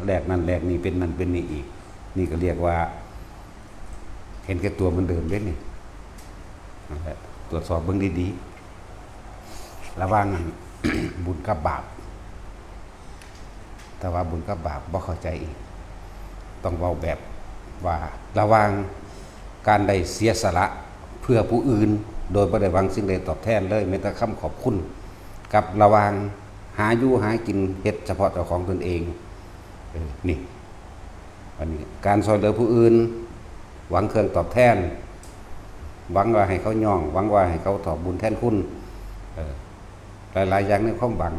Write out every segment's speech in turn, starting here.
ແລກນັ້ນແລກນີ້ ເປັນນັ້ນເປັນນີ້ອີກ. ນີ້ກໍຮຽກວ່າເຫັນແກ່ຕົວເໝືອນເດີມເດ້ນີ້. ນັ້ນແຫຼະ ກວດສອບເບິ່ງດີໆ ລະຫວ່າງອັນ ບຸນກັບບາບ. ແຕ່ວ່າບຸນກັບບາບບໍ່ເຂົ້າໃຈອີກ. ຕ້ອງເວົ້າແບບວ່າ ລະຫວ່າງການໄດ້ເສຍສະຫຼະເພື່ອຜູ້ອື່ນ ໂດຍບໍ່ໄດ້ຫວັງສິ່ງໃດຕອບແທນເລີຍ ແມ້ແຕ່ຄຳຂອບຄຸນ ກັບລະຫວ່າງຫາຢູ່ຫາກິນ ເຮັດສະເພາະເຈົ້າຂອງຕົນເອງ. ເອີ ນີ້ ອັນນີ້ ການຊ່ອຍເຫຼືອຜູ້ອື່ນ ຫວັງເຄື່ອງຕອບແທນ ຫວັງວ່າໃຫ້ເຂົາຍ້ອງ ຫວັງວ່າໃຫ້ເຂົາຕອບບຸນແທນຄຸນ. ເອີ ຫຼາຍໆຢ່າງໃນຄວາມຫວັງ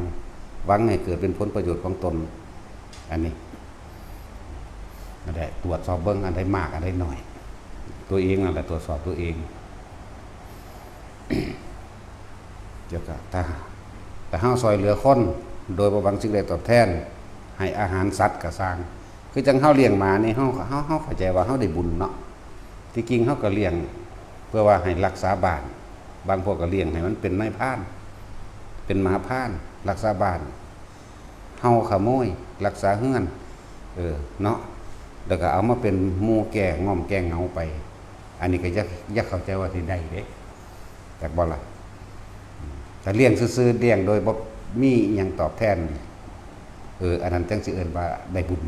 ຫວັງໃຫ້ເກີດເປັນຜົນປະໂຫຍດຂອງຕົນ. ອັນນີ້ ນັ້ນແຫຼະ ກວດສອບເບິ່ງ ອັນໃດມາກ ອັນໃດໜ້ອຍ ຕົວເອງນັ້ນແຫຼະ ກວດສອບຕົວເອງ. ແລ້ວກໍ ຖ້າ ຖ້າເຮົາຊ່ອຍເຫຼືອຄົນໂດຍບໍ່ຫວັງສິ່ງໃດຕອບແທນ ໃຫ້ອາຫານສັດກໍຊ່າງ ຄືຈັ່ງເຮົາລ້ຽງໝານີ້ ເຮົາ ເຮົາ ເຮົາເຂົ້າໃຈວ່າເຮົາໄດ້ບຸນເນາະ. ທີ່ຈິງເຮົາກໍລ້ຽງເພື່ອວ່າໃຫ້ລັກສາບ້ານ. ບາງພວກກໍລ້ຽງໃຫ້ມັນເປັນນາຍພານ ເປັນໝາພານ ລັກສາບ້ານ ເຫົ່າຂະໂມຍ ລັກສາເຮືອນ ເອີ ເນາະ. ແລ້ວກໍເອົາມາເປັນໝູ່ແກ້ງ່ອມແກ້ເຫງົາໄປ. ອັນນີ້ກໍຢ່າ ຢ່າເຂົ້າໃຈວ່າຊິໄດ້ເດ້ ຈັກບໍ່ລະ? ຖ້າລ້ຽງຊື່ໆ ລ້ຽງໂດຍບໍ່ມີອີ່ຫຍັງຕອບແທນ ເອີ ອັນນັ້ນຈັ່ງຊິເອີ້ນວ່າໄດ້ບຸນ.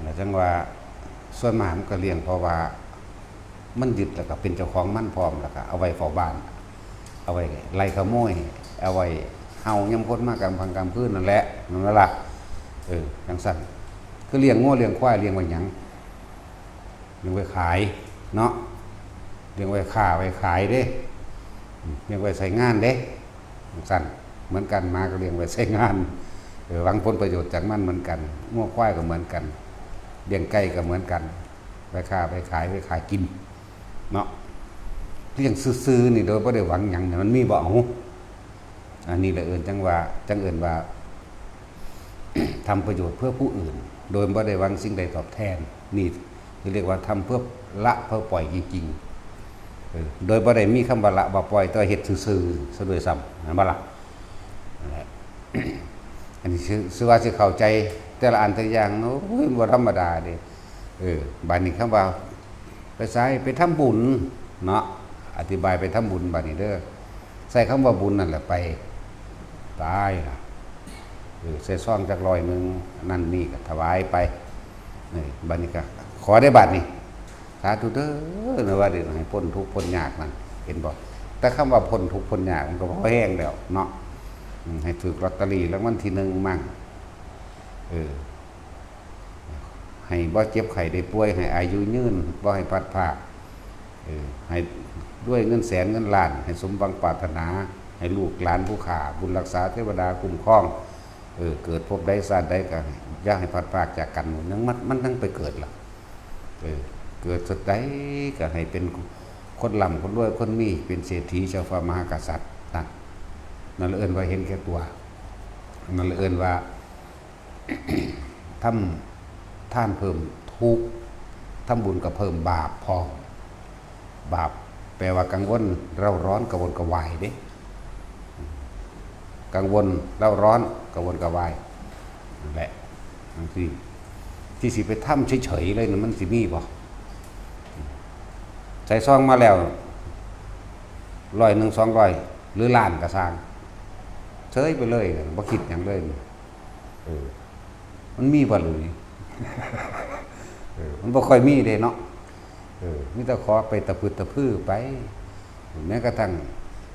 ແລ້ວຈັ່ງວ່າ ສ່ວນມາກມັນກໍລ້ຽງເພາະວ່າມັນຍຶດ ແລ້ວກໍເປັນເຈົ້າຂອງມັນພ້ອມ ແລ້ວກໍເອົາໄວ້ເຝົ້າບ້ານ ເອົາໄວ້ໄລ່ຂະໂມຍ ເອົາໄວ້ເຫົ່າຍາມຄົນມາກາງຄ່ຳກາງຄືນນັ້ນແຫຼະ ແມ່ນບໍ່ລະ? ເອີ ຈັ່ງຊັ້ນ ຄືລ້ຽງງົວລ້ຽງຄວາຍ ລ້ຽງໄວ້ຫຍັງ? ລ້ຽງໄວ້ຂາຍເນາະ ລ້ຽງໄວ້ຄ້າໄວ້ຂາຍເດ້ ອືມ ລ້ຽງໄວ້ໃຊ້ງານເດ້. ຈັ່ງຊັ້ນເໝືອນກັນ ໝາກໍລ້ຽງໄວ້ໃຊ້ງານ ເອີ ຫວັງຜົນປະໂຫຍດຈາກມັນເໝືອນກັນ. ງົວຄວາຍກໍເໝືອນກັນ ລ້ຽງໄກ່ກໍເໝືອນກັນ ໄວ້ຄ້າໄວ້ຂາຍ ໄວ້ຂາຍກິນເນາະ. ລ້ຽງຊື່ໆນີ້ ໂດຍບໍ່ໄດ້ຫວັງຫຍັງນີ້ ມັນມີບໍ່? ເອົາ ອັນນີ້ລະເອີ້ນຈັ່ງວ່າ ຈັ່ງເອີ້ນວ່າ ທຳປະໂຫຍດເພື່ອຜູ້ອື່ນ ໂດຍບໍ່ໄດ້ຫວັງສິ່ງໃດຕອບແທນ. ນີ້ຄືຮຽກວ່າທຳເພື່ອລະເພື່ອປ່ອຍຈິງໆ ເອີ ໂດຍບໍ່ໄດ້ມີຄຳວ່າລະວ່າປ່ອຍ ແຕ່ວ່າເຮັດຊື່ໆ ຊະດ້ວຍຊ້ຳ ແມ່ນບໍ່ລະ? ນັ້ນແຫຼະ ອັນນີ້ ຊື່ ຊື່ວ່າຊິເຂົ້າໃຈແຕ່ລະອັນແຕ່ລະຢ່າງ ໂອ້ຍ ບໍ່ທຳມະດາເດ້. ເອີ ບາດນີ້ຄຳວ່າ ໄປໃສ? ໄປທຳບຸນເນາະ ອະທິບາຍໄປທຳບຸນບາດນີ້ເດີ. ໃສ່ຄຳວ່າບຸນນັ້ນແຫຼະໄປ ຕາຍລະ ເອີ ໃສ່ຊອງຈັກຮ້ອຍໜຶ່ງ ອັນນັ້ນນີ້ກໍຖວາຍໄປ. ເອີ ບາດນີ້ກໍຂໍໄດ້ບາດນີ້ ສາທຸເດີ ນະວ່າເດ ໃຫ້ພົ້ນທຸກພົ້ນຍາກນັ້ນ ເຫັນບໍ່? ແຕ່ຄຳວ່າພົ້ນທຸກພົ້ນຍາກ ມັນກໍພໍແຮງແລ້ວເນາະ. ອືມ ໃຫ້ຖືກລອດຕະລີລາງວັນທີໜຶ່ງມັ້ງ ເອີ ໃຫ້ບໍ່ເຈັບໄຂ້ໄດ້ປ່ວຍ ໃຫ້ອາຍຸຍືນ ບໍ່ໃຫ້ພັດພາກ ເອີ ໃຫ້ລວຍເງິນແສນເງິນລ້ານ ໃຫ້ສົມຫວັງປາດຖະໜາ ໃຫ້ລູກຫຼານຜູ້ຂ້າບຸນລັກສາ ເທວະດາຄຸ້ມຄອງ ເອີ ເກີດພົບໃດຊາດໃດກໍຢ່າໃຫ້ພັດພາກຈາກກັນ. ມັນຍັງ ມັນ ມັນຍັງໄປເກີດລະ ເອີ ເກີດສຸດໃດກໍໃຫ້ເປັນຄົນລ່ຳຄົນລວຍຄົນມີ ເປັນເສດຖີເຈົ້າຟ້າມະຫາກະສັດ ນັ້ນ ນັ້ນລະເອີ້ນວ່າເຫັນແກ່ຕົວ ນັ້ນລະເອີ້ນວ່າ ທຳທານເພີ່ມທຸກ ທຳບຸນກໍເພີ່ມບາບພ້ອມ. ບາບແປວ່າກັງວົນເຣົາຮ້ອນກະວົນກະວາຍເດ້ ກັງວົນເຣົາຮ້ອນກະວົນກະວາຍ ນັ້ນແຫຼະ. ຈັ່ງຊີ້ ທີ່ຊິໄປທຳເສີຍໆເລີຍນັ້ນ ມັນຊິມີບໍ່? ໃສ່ຊອງມາແລ້ວ ຮ້ອຍໜຶ່ງ ສອງຮ້ອຍ ຫຼື ລ້ານກະຊ່າງ ເສີຍໄປເລີຍ ບໍ່ຄິດຫຍັງເລີຍ. ເອີ ມັນມີບໍ່ ຫຼື ເອີ ມັນບໍ່ຄ່ອຍມີເດ້ເນາະ. ເອີ ມີແຕ່ຂໍໄປຕະພຶດຕະພືໄປ ແມ້ກະທັ້ງ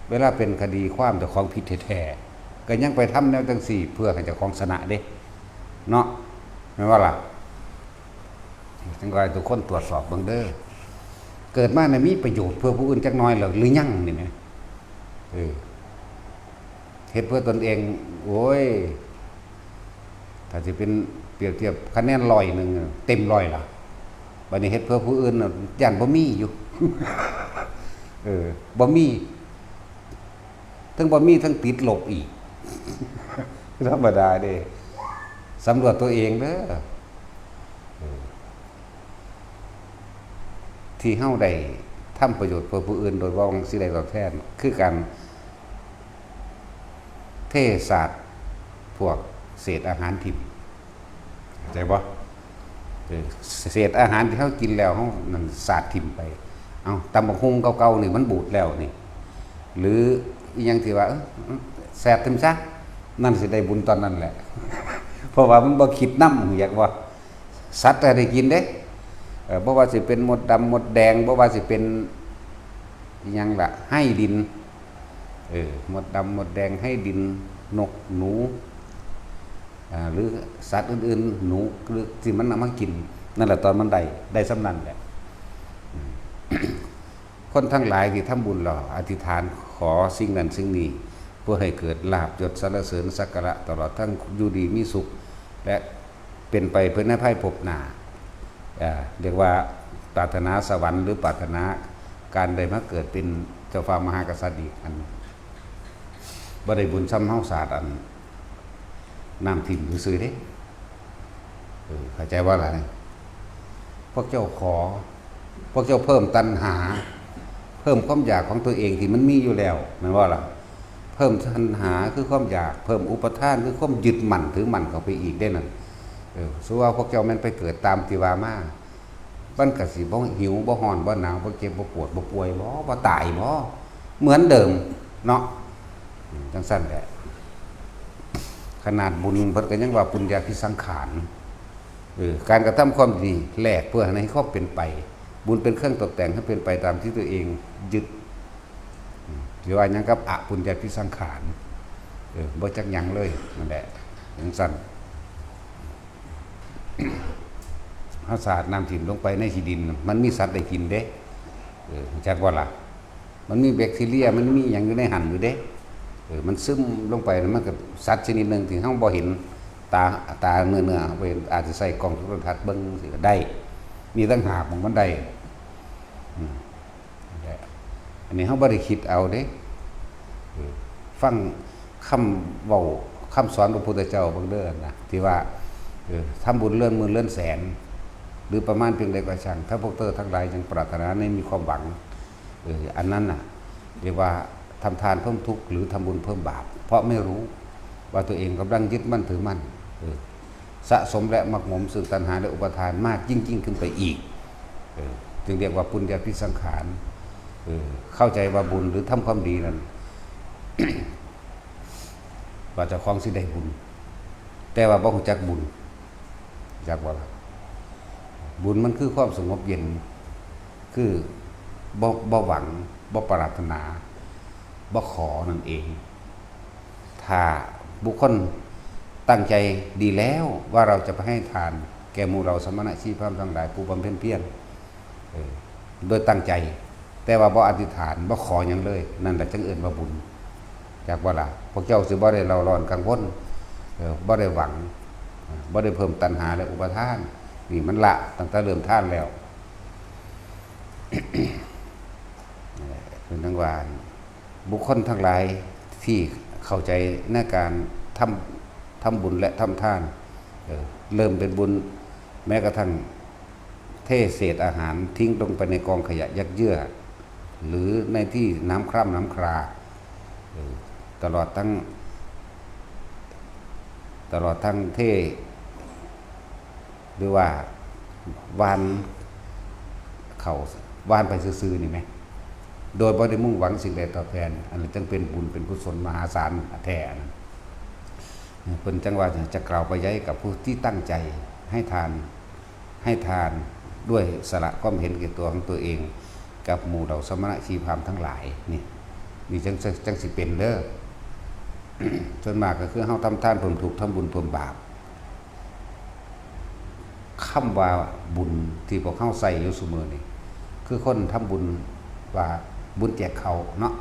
ເວລາເປັນຄະດີຄວາມເຈົ້າຂອງຜິດແທ້ໆ ກໍຍັງໄປທຳແນວຈັ່ງຊີ້ ເພື່ອໃຫ້ເຈົ້າຂອງຊະນະເດ້ເນາະ ແມ່ນບໍ່ລະ? ຈັ່ງວ່າໃຫ້ທຸກຄົນກວດສອບເບິ່ງເດີ ເກີດມານີ້ມີປະໂຫຍດເພື່ອຜູ້ອື່ນຈັກໜ້ອຍແລ້ວ ຫຼື ຍັງນີ້ແໝ? ເອີ ເຮັດເພື່ອຕົນເອງ ໂອ້ຍ ຖ້າຊິເປັນປຽບທຽບຄະແນນຮ້ອຍໜຶ່ງ ເຕັມຮ້ອຍລະ ບາດນີ້ເຮັດເພື່ອຜູ້ອື່ນ ຢ້ານບໍ່ມີຢູ່ ເອີ ບໍ່ມີ ເຖິງບໍ່ມີ ເຖິງຕິດລົບອີກ ທຳມະດາເດ້. ສຳຫຼວດຕົວເອງເດີ ເອີ ທີ່ເຮົາໄດ້ທຳປະໂຫຍດເພື່ອຜູ້ອື່ນໂດຍບໍ່ຫວັງສິ່ງໃດຕອບແທນ ຄືການເທສາດ ພວກເສດອາຫານຖິ້ມ ເຂົ້າໃຈບໍ່? ເອີ ເສດອາຫານທີ່ເຮົາກິນແລ້ວ ເຮົານັ້ນສາດຖິ້ມໄປ. ເອົ້າ ຕຳບັກຫຸ່ງເກົ່າໆນີ້ມັນບູດແລ້ວນີ້ ຫຼືອີ່ຫຍັງທີ່ວ່າ ເອີ ແສດຖິ້ມຊະ ນັ້ນຊິໄດ້ບຸນຕອນນັ້ນແຫຼະ ເພາະວ່າມັນບໍ່ຄິດນຳ ຮູ້ຈັກບໍ່? ສັດກໍໄດ້ກິນເດ້ ເອີ ບໍ່ວ່າຊິເປັນມົດດຳມົດແດງ ບໍ່ວ່າຊິເປັນອີ່ຫຍັງລະ ໄຮ້ດິນ ເອີ ມົດດຳມົດແດງ ໄຮ້ດິນ ນົກ ໜູ ອາ ຫຼືສັດອື່ນໆ ໜູ ຫຼືທີ່ມັນເອົາມາກິນ ນັ້ນແຫຼະ ຕອນມັນໄດ້ ໄດ້ສ່ຳນັ້ນແຫຼະ. ອືມ ຄົນທັງຫຼາຍທີ່ທຳບຸນແລ້ວ ອະທິຖານຂໍສິ່ງນັ້ນສິ່ງນີ້ ເພື່ອໃຫ້ເກີດລາບຍົດສັນລະເສີນສັກກາລະ ຕະຫຼອດທັງຢູ່ດີມີສຸກ ແລະ ເປັນໄປເພື່ອໃນພາຍພົບໜ້າ ເອີ ຮຽກວ່າປາດຖະໜາສະຫວັນ ຫຼື ປາດຖະໜາການໄດ້ມາເກີດເປັນເຈົ້າຟ້າມະຫາກະສັດອີກ ອັນບໍ່ໄດ້ບຸນສ່ຳເຮົາສາດອັນນ້ຳຖິ້ມຊື່ໆເດ້. ເອີ ເຂົ້າໃຈບໍ່ລະນີ້? ພວກເຈົ້າຂໍ ພວກເຈົ້າເພີ່ມຕັນຫາ ເພີ່ມຄວາມຢາກຂອງຕົວເອງທີ່ມັນມີຢູ່ແລ້ວ ແມ່ນບໍ່ລະ? ເພີ່ມຕັນຫາຄືຄວາມຢາກ ເພີ່ມອຸປະທານຄືຄວາມຍຶດໝັ້ນຖືໝັ້ນເຂົ້າໄປອີກເດ້ນັ້ນ. ເອີ ສົມມຸດວ່າພວກເຈົ້າແມ່ນໄປເກີດຕາມທີ່ວ່າມາ ມັນກະຊິບໍ່ຫິວ ບໍ່ຮ້ອນ ບໍ່ໜາວ ບໍ່ເຈັບ ບໍ່ປວດ ບໍ່ປ່ວຍບໍ່? ບໍ່ຕາຍບໍ່? ເໝືອນເດີມເນາະ. ອືມ ຈັ່ງຊັ້ນແຫຼະ ຂະໜາດບຸນເພິ່ນກໍຍັງວ່າ ປຸນຍາພິສັງຂານ. ເອີ ການກະທຳຄວາມດີແລກເພື່ອໃຫ້ຄວາມເປັນໄປ ບຸນເປັນເຄື່ອງຕົກແຕ່ງໃຫ້ເປັນໄປຕາມທີ່ຕົວເອງຍຶດ ອືມ ຫຼືວ່າຫຍັງກັບອະປຸນຍາພິສັງຂານ ເອີ ບໍ່ຈັກຫຍັງເລີຍ ນັ້ນແຫຼະ ຈັ່ງຊັ້ນ. ເຮົາສາດນ້ຳຖິ້ມລົງໄປໃນຂີ້ດິນ ມັນມີສັດໄດ້ກິນເດ້ ເອີ ຮູ້ຈັກບໍ່ລະ? ມັນມີແບັກທີເຣຍ ມັນມີຫຍັງຢູ່ໃນຫັ້ນຢູ່ເດ້ ເອີ ມັນຊຶມລົງໄປ ມັນກໍສັດຊະນິດໜຶ່ງທີ່ເຮົາບໍ່ເຫັນຕາ ຕາເນື້ອໆ ເຮົາບໍ່ເຫັນ ອາດຈະໃສ່ກ້ອງໂທລະທັດເບິ່ງຊີ້ກໍໄດ້ ມີຕ່າງຫາກໝ່ອງມັນໄດ້ ອືມ ນັ້ນແຫຼະ ອັນນີ້ເຮົາບໍ່ໄດ້ຄິດເອົາເດ້ ເອີ ຟັງຄຳເວົ້າ ຄຳສອນຂອງພະພຸດທະເຈົ້າເບິ່ງເດີນະ ທີ່ວ່າ ເອີ ທຳບຸນເດືອນໝື່ນເດືອນແສນ ຫຼືປະມານພຽງໃດກໍຊ່າງ ຖ້າພວກເຈົ້າທັງຫຼາຍຍັງປາດຖະໜາໃນມີຄວາມຫວັງ ເອີ ອັນນັ້ນນະ ຮຽກວ່າທຳທານເພີ່ມທຸກ ຫຼືທຳບຸນເພີ່ມບາບ ເພາະໄມ່ຮູ້ວ່າຕົວເອງກຳລັງຍຶດໝັ້ນຖືໝັ້ນ ເອີ ສະສົມ ແລະ ໝັກໝົມຊຶ່ງຕັນຫາ ແລະ ອຸປາທານມາກຍິ່ງໆຂຶ້ນໄປອີກ ເອີ ຈຶ່ງຮຽກວ່າປຸນຍາພິສັງຂານ ເອີ ເຂົ້າໃຈວ່າບຸນ ຫຼືທຳຄວາມດີນັ້ນ ວ່າເຈົ້າຂອງຊິໄດ້ບຸນ ແຕ່ວ່າບໍ່ຮູ້ຈັກບຸນ ຈັກບໍ່ລະ? ບຸນມັນຄືຄວາມສະຫງົບເຢັນ ຄືບໍ່ ບໍ່ຫວັງ ບໍ່ປາດຖະໜາ ບໍ່ຂໍນັ້ນເອງ. ຖ້າບຸກຄົນຕັ້ງໃຈດີແລ້ວວ່າເຮົາຈະໄປໃຫ້ທານແກ່ໝູ່ເຫຼົ່າສະມະນະຊີພາມທັງຫຼາຍຜູ້ບຳເພັນພຽນ ເອີ ໂດຍຕັ້ງໃຈ ແຕ່ວ່າບໍ່ອະທິຖານ ບໍ່ຂໍຫຍັງເລີຍ ນັ້ນລະຈຶ່ງເອີ້ນວ່າບຸນ ຈັກບໍ່ລະ? ພວກເຈົ້າຊິບໍ່ໄດ້ເລົ່າຮ້ອນກັງວົນ ເອີ ບໍ່ໄດ້ຫວັງ ເອີ ບໍ່ໄດ້ເພີ່ມຕັນຫາ ແລະ ອຸປາທານ ນີ້ມັນລະຕັ້ງແຕ່ເລີ່ມທານແລ້ວ. ເອີ ເພິ່ນຈັ່ງວ່າ ບຸກຄົນທັງຫຼາຍທີ່ເຂົ້າໃຈໃນການທຳ ທຳບຸນ ແລະ ທຳທານ ເອີ ເລີ່ມເປັນບຸນ ແມ້ກະທັ່ງເທເສດອາຫານຖິ້ມລົງໄປໃນກອງຂະຫຍະຫຍັກເຍື້ອ ຫຼື ໃນທີ່ນ້ຳຄຣາມນ້ຳຄຣາ ເອີ ຕະຫຼອດທັງ ຕະຫຼອດທັງເທ ຫຼືວ່າຫວ່ານເຂົ້າ ຫວ່ານໄປຊື່ໆນີ້ແມ ໂດຍບໍ່ໄດ້ມຸ່ງຫວັງສິ່ງໃດຕອບແທນ ອັນນັ້ນຈຶ່ງເປັນບຸນເປັນກຸສົນມະຫາສານແທ້ ອັນນັ້ນ. ເພິ່ນຈັ່ງວ່າຈະກ່າວປະໄຍກັບຜູ້ທີ່ຕັ້ງໃຈໃຫ້ທານ ໃຫ້ທານດ້ວຍສະຫຼະຄວາມເຫັນແກ່ຕົວຂອງຕົວເອງ ກັບໝູ່ເຫຼົ່າສະມະນະຊີພາມທັງຫຼາຍ ນີ້ ນີ້ຈັ່ງ ຈັ່ງຊິເປັນເດີ. ສ່ວນມາກກໍຄືເຮົາທຳທານເພີ່ມທຸກ ທຳບຸນເພີ່ມບາບ. ຄຳວ່າບຸນທີ່ພວກເຮົາໃຊ້ຢູ່ຊຸມື້ນີ້ ຄືຄົນທຳບຸນວ່າບຸນແຈກເຂົ້າເນາະ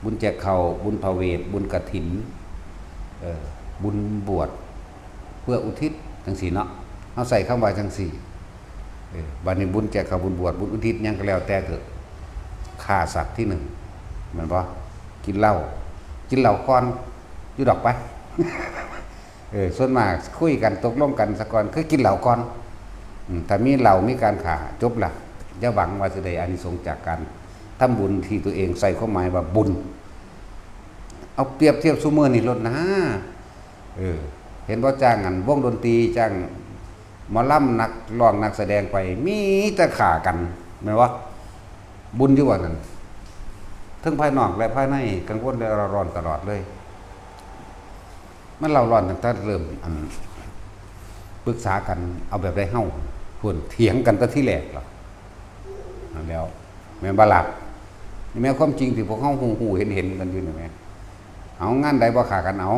ບຸນແຈກເຂົ້າ ບຸນພະເວດ ບຸນກະຖິນ ເອີ ບຸນບວດ ເພື່ອອຸທິດ ຈັ່ງຊີ້ເນາະ ເຮົາໃຊ້ຄຳວ່າຈັ່ງຊີ້. ເອີ ບາດນີ້ບຸນແຈກເຂົ້າ ບຸນບວດ ບຸນອຸທິດ ຫຍັງກໍແລ້ວແຕ່ເທີະ ຂ້າສັດທີໜຶ່ງ ແມ່ນບໍ່? ກິນເຫຼົ້າ ກິນເຫຼົ້າກ່ອນຢູ່ດອກໄປ. ເອີ ສ່ວນມາກຄຸຍກັນຕົກລົງກັນສາກ່ອນ ຄືກິນເຫຼົ້າກ່ອນ ອືມ ຖ້າມີເຫຼົ້າມີການຂ້າ ຈົບລະ. ຢ່າຫວັງວ່າຊິໄດ້ອານິສົງຈາກການທຳບຸນທີ່ຕົວເອງໃສ່ຄວາມໝາຍວ່າບຸນ. ເອົາປຽບທຽບຊຸມື້ນີ້ໂລດນາ. ເອີ ເຫັນບໍ່? ຈ້າງອັນວົງດົນຕີ ຈ້າງໝໍລຳ ນັກຮ້ອງນັກສະແດງໄປ ມີແຕ່ຂ້າກັນ ແມ່ນບໍ່? ບຸນຢູ່ບໍ່ນັ້ນ? ເທິງພາຍນອກ ແລະ ພາຍໃນ ກັງວົນ ແລະ ເລົ່າຮ້ອນຕະຫຼອດເລີຍ. ມັນເລົ່າຮ້ອນຕັ້ງແຕ່ເລີ່ມ ອັນ ປຶກສາກັນ ເອົາແບບໃດເຮົາ ພຸ້ນ ຖຽງກັນແຕ່ທີແລກລະ ນັ້ນແລ້ວ ແມ່ນບໍ່ລະ? ນີ້ແມ່ນຄວາມຈິງທີ່ພວກເຮົາຮູ້ໆເຫັນໆກັນຢູ່ນີ້ແມ່ນ. ເອົາ ງານໃດບໍ່ຂ້າກັນເອົາ?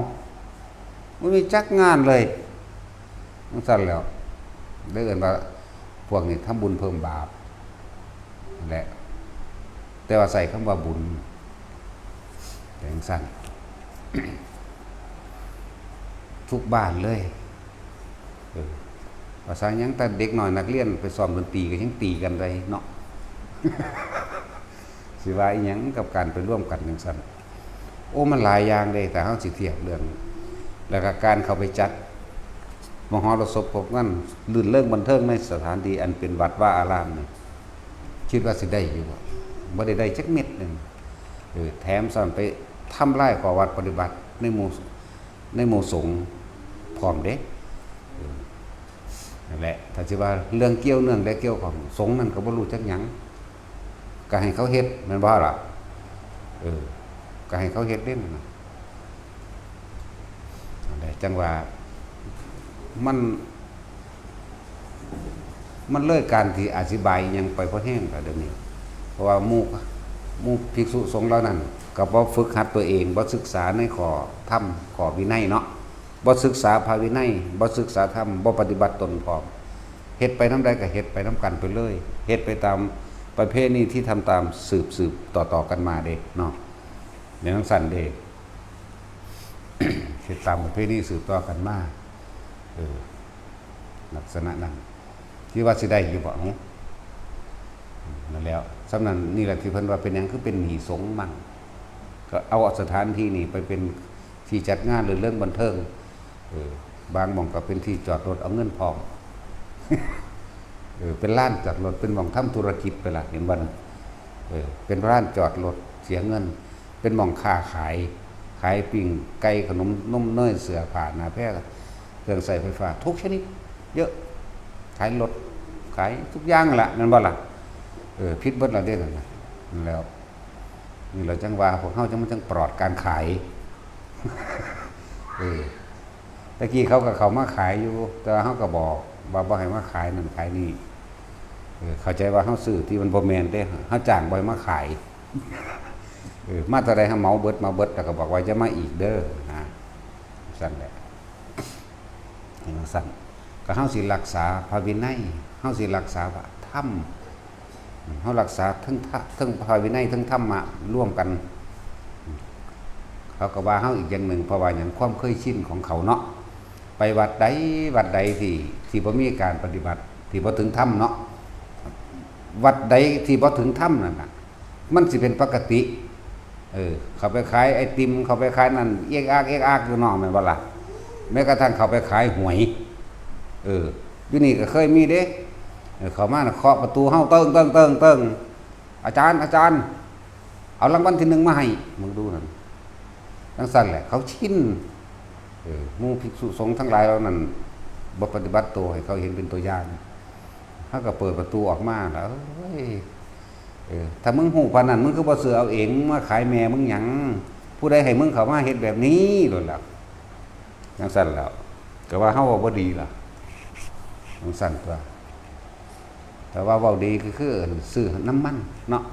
ບໍ່ມີຈັກງານເລີຍ. ຈັ່ງຊັ້ນແລ້ວ ໄດ້ເອີ້ນວ່າພວກນີ້ທຳບຸນເພີ່ມບາບແຫຼະ ແຕ່ວ່າໃສ່ຄຳວ່າບຸນ ແຕ່ຈັ່ງຊັ້ນ ທຸກບ້ານເລີຍ. ເອີ ພາສາຫຍັງ ແຕ່ເດັກນ້ອຍນັກຮຽນໄປຊ້ອມດົນຕີກໍຍັງຕີກັນໄດ້ເນາະ ຊິວ່າອີຫຍັງກັບການໄປລວມກັນຈັ່ງຊັ້ນ? ໂອ້ ມັນຫຼາຍຢ່າງເດ້ ຖ້າເຮົາຊິທຽບເລື່ອງ ແລ້ວກໍການເຂົ້າໄປຈັດມະຫອລະສົບ ພວກນັ້ນ ລື່ນເລີງບັນເທີງໃນສະຖານທີ່ອັນເປັນວັດວາອາລາມນີ້ ຄິດວ່າຊິໄດ້ຢູ່ບໍ່? ບໍ່ໄດ້ໄດ້ຈັກເມັດໜຶ່ງ. ເອີ ແຖມຊ້ຳໄປທຳລາຍຂໍ້ວັດປະຕິບັດໃນໝູ່ ໃນໝູ່ສົງພ້ອມເດ້. ເອີ ນັ້ນແຫຼະ ຖ້າຊິວ່າເລື່ອງກ່ຽວເນື່ອງ ແລະ ກ່ຽວຂ້ອງ ສົງນັ້ນກໍບໍ່ຮູ້ຈັກຫຍັງ ກໍໃຫ້ເຂົາເຮັດ ແມ່ນບໍ່ລະ? ເອີ ກໍໃຫ້ເຂົາເຮັດເດ້ນັ້ນນະ. ນັ້ນແຫຼະ ຈັ່ງວ່າມັນ ມັນເລີຍການທີ່ອະທິບາຍອີ່ຫຍັງໄປພໍແຮງແລ້ວດຽວນີ້ ເພາະວ່າໝູ່ ໝູ່ພິກສຸສົງເຫຼົ່ານັ້ນ ກໍບໍ່ຝຶກຫັດຕົວເອງ ບໍ່ສຶກສາໃນຂໍ້ທຳ ຂໍ້ວິໄນເນາະ ບໍ່ສຶກສາພະວິໄນ ບໍ່ສຶກສາທຳ ບໍ່ປະຕິບັດຕົນພ້ອມ ເຮັດໄປນຳໃດກໍເຮັດໄປນຳກັນໄປເລີຍ ເຮັດໄປຕາມປະເພນີທີ່ທຳຕາມສືບໆຕໍ່ໆກັນມາເດ້ເນາະ. ແນວຈັ່ງຊັ້ນເດ້ ເຮັດຕາມປະເພນີສືບຕໍ່ກັນມາ ເອີ ລັກສະນະນັ້ນ ທີ່ວ່າຊິໄດ້ຢູ່ບໍ່? ເອົ້າ ນັ້ນແຫຼະ ສ່ຳນັ້ນນີ້ແຫຼະທີ່ເພິ່ນວ່າເປັນຫຍັງຄືເປັນໜີ້ສົງມັ່ງ ກໍເອົາສະຖານທີ່ນີ້ໄປເປັນທີ່ຈັດງານລື່ນເລີງບັນເທີງ ເອີ ບາງໝ່ອງກໍເປັນທີ່ຈອດລົດເອົາເງິນພ້ອມ ເອີ ເປັນລານຈອດລົດ ເປັນໝ່ອງທຳທຸລະກິດໄປລະ ເຫັນບໍ່? ເອີ ເປັນລານຈອດລົດເສຍເງິນ ເປັນໝ່ອງຄ້າຂາຍ ຂາຍປີ້ງໄກ່ ຂະໜົມ ນົມ ເນີຍ ເສື້ອຜ້າ ໜ້າແພ ເຄື່ອງໃຊ້ໄຟຟ້າທຸກຊະນິດ ເຍອະ ຂາຍລົດ ຂາຍທຸກຢ່າງຫັ້ນລະ ແມ່ນບໍ່ລະ? ເອີ ຜິດເບິດລະເດ້ນັ້ນນະ ນັ້ນແຫຼະ ນີ້ລະຈັ່ງວ່າພວກເຮົາຈັ່ງ ມັນຈັ່ງປອດການຂາຍ ເອີ ແຕ່ກີ້ເຂົາກໍເຂົ້າມາຂາຍຢູ່ ແຕ່ວ່າເຮົາກໍບອກວ່າບໍ່ໃຫ້ມາຂາຍນັ້ນຂາຍນີ້ ເອີ ເຂົ້າໃຈວ່າເຮົາຊື້ທີ່ມັນບໍ່ແມ່ນເດ້ ເຮົາຈ້າງບໍ່ໃຫ້ມາຂາຍ ເອີ ມາເທົ່າໃດເຮົາເໝົາເບິດ ເໝົາເບິດ ແລ້ວກໍບອກວ່າຢ່າມາອີກເດີ ນະ ຊັ້ນແຫຼະ ຈັ່ງຊັ້ນ ກໍເຮົາຊິລັກສາພະວິໄນ ເຮົາຊິລັກສາພະທຳ ເຮົາລັກສາເທິງທະ ເທິງພະວິໄນ ເທິງທຳມະລວມກັນ ເຂົາກໍວ່າເຮົາອີກຢ່າງໜຶ່ງ ເພາະວ່າຫຍັງ? ຄວາມເຄີຍຊິນຂອງເຂົາເນາະ ໄປວັດໃດ ວັດໃດທີ່ ທີ່ບໍ່ມີການປະຕິບັດ ທີ່ບໍ່ເຖິງທຳເນາະ ວັດໃດທີ່ບໍ່ເຖິງທຳນັ້ນນະ ມັນຊິເປັນປົກກະຕິ ເອີ ເຂົາໄປຂາຍໄອຕິມ ເຂົາໄປຂາຍນັ້ນ ເອກອາກ ເອກອາກຢູ່ນອກ ແມ່ນບໍ່ລະ? ແມ້ກະທັ້ງເຂົາໄປຂາຍຫວຍ ເອີ ຢູ່ນີ້ກໍເຄີຍມີເດ້ ເອີ ເຂົ້າມານະ ເຄາະປະຕູເຮົາ ເຕີງ ເຕີງ ເຕີງ ເຕີງ ອາຈານ ອາຈານ ເອົາລາງວັນທີໜຶ່ງມາໃຫ້ ເບິ່ງດູນັ້ນ ຈັ່ງຊັ້ນແຫຼະ ເຂົາຊິນ ເອີ ໝູ່ພິກສຸສົງທັງຫຼາຍເຫຼົ່ານັ້ນ ບໍ່ປະຕິບັດໂຕໃຫ້ເຂົາເຫັນເປັນຕົວຢ່າງ ເຮົາກໍເປີດປະຕູອອກມາລະ ເອີຍ ເອີ ຖ້າມຶງຮູ້ປານນັ້ນ ມຶງຄືບໍ່ຊື້ເອົາເອງ ມາຂາຍແມ່ມຶງຫຍັງ? ຜູ້ໃດໃຫ້ມຶງເຂົ້າມາເຮັດແບບນີ້ໂລດລະ ຈັ່ງຊັ້ນແຫຼະ ກໍວ່າເຮົາເວົ້າບໍ່ດີລະ ຈັ່ງຊັ້ນຕົວະ ແຕ່ວ່າເວົ້າດີກໍຄື ເອີ້ນ ຊື້ນຳມັນເນາະ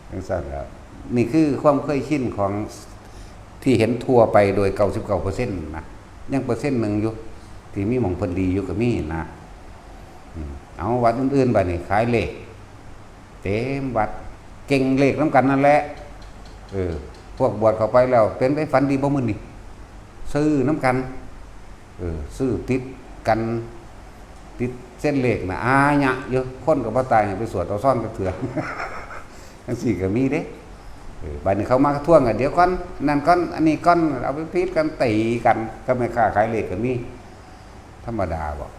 ຈັ່ງຊັ້ນແຫຼະ ນີ້ຄືຄວາມເຄີຍຊິນຂອງ ທີ່ເຫັນທົ່ວໄປໂດຍເກົ້າສິບເກົ້າເປີເຊັນນະ ຍັງເປີເຊັນໜຶ່ງຢູ່ ທີ່ມີໝ່ອງເພິ່ນດີຢູ່ກໍມີນະ ອືມ ເອົາ ວັດອື່ນໆ ບາດນີ້ຂາຍເລກເຕັມວັດ ເກັ່ງເລກນຳກັນນັ້ນແຫຼະ ເອີ ພວກບວດເຂົ້າໄປແລ້ວ ເປັນໄດ ຝັນດີບໍ່ມື້ນີ້? ຊື້ນຳກັນ ເອີ ຊື້ຕິດກັນ ຕິດເຊັນເລກນະ ອາຍະຢູ່ ຄົນກໍບໍ່ຕາຍ ໃຫ້ໄປສວດເອົາຊອງຈັກເທື່ອ ຈັ່ງຊີ້ກໍມີເດ້ ເອີ ບາດນີ້ເຂົາມາທວງ ດຽວກ່ອນ ນັ້ນກ່ອນ ອັນນີ້ກ່ອນ ເອົາໄປຜິດກັນ ຕີກັນ ກັບແມ່ຄ້າຂາຍເລກກໍມີ ທຳມະດາບໍ່?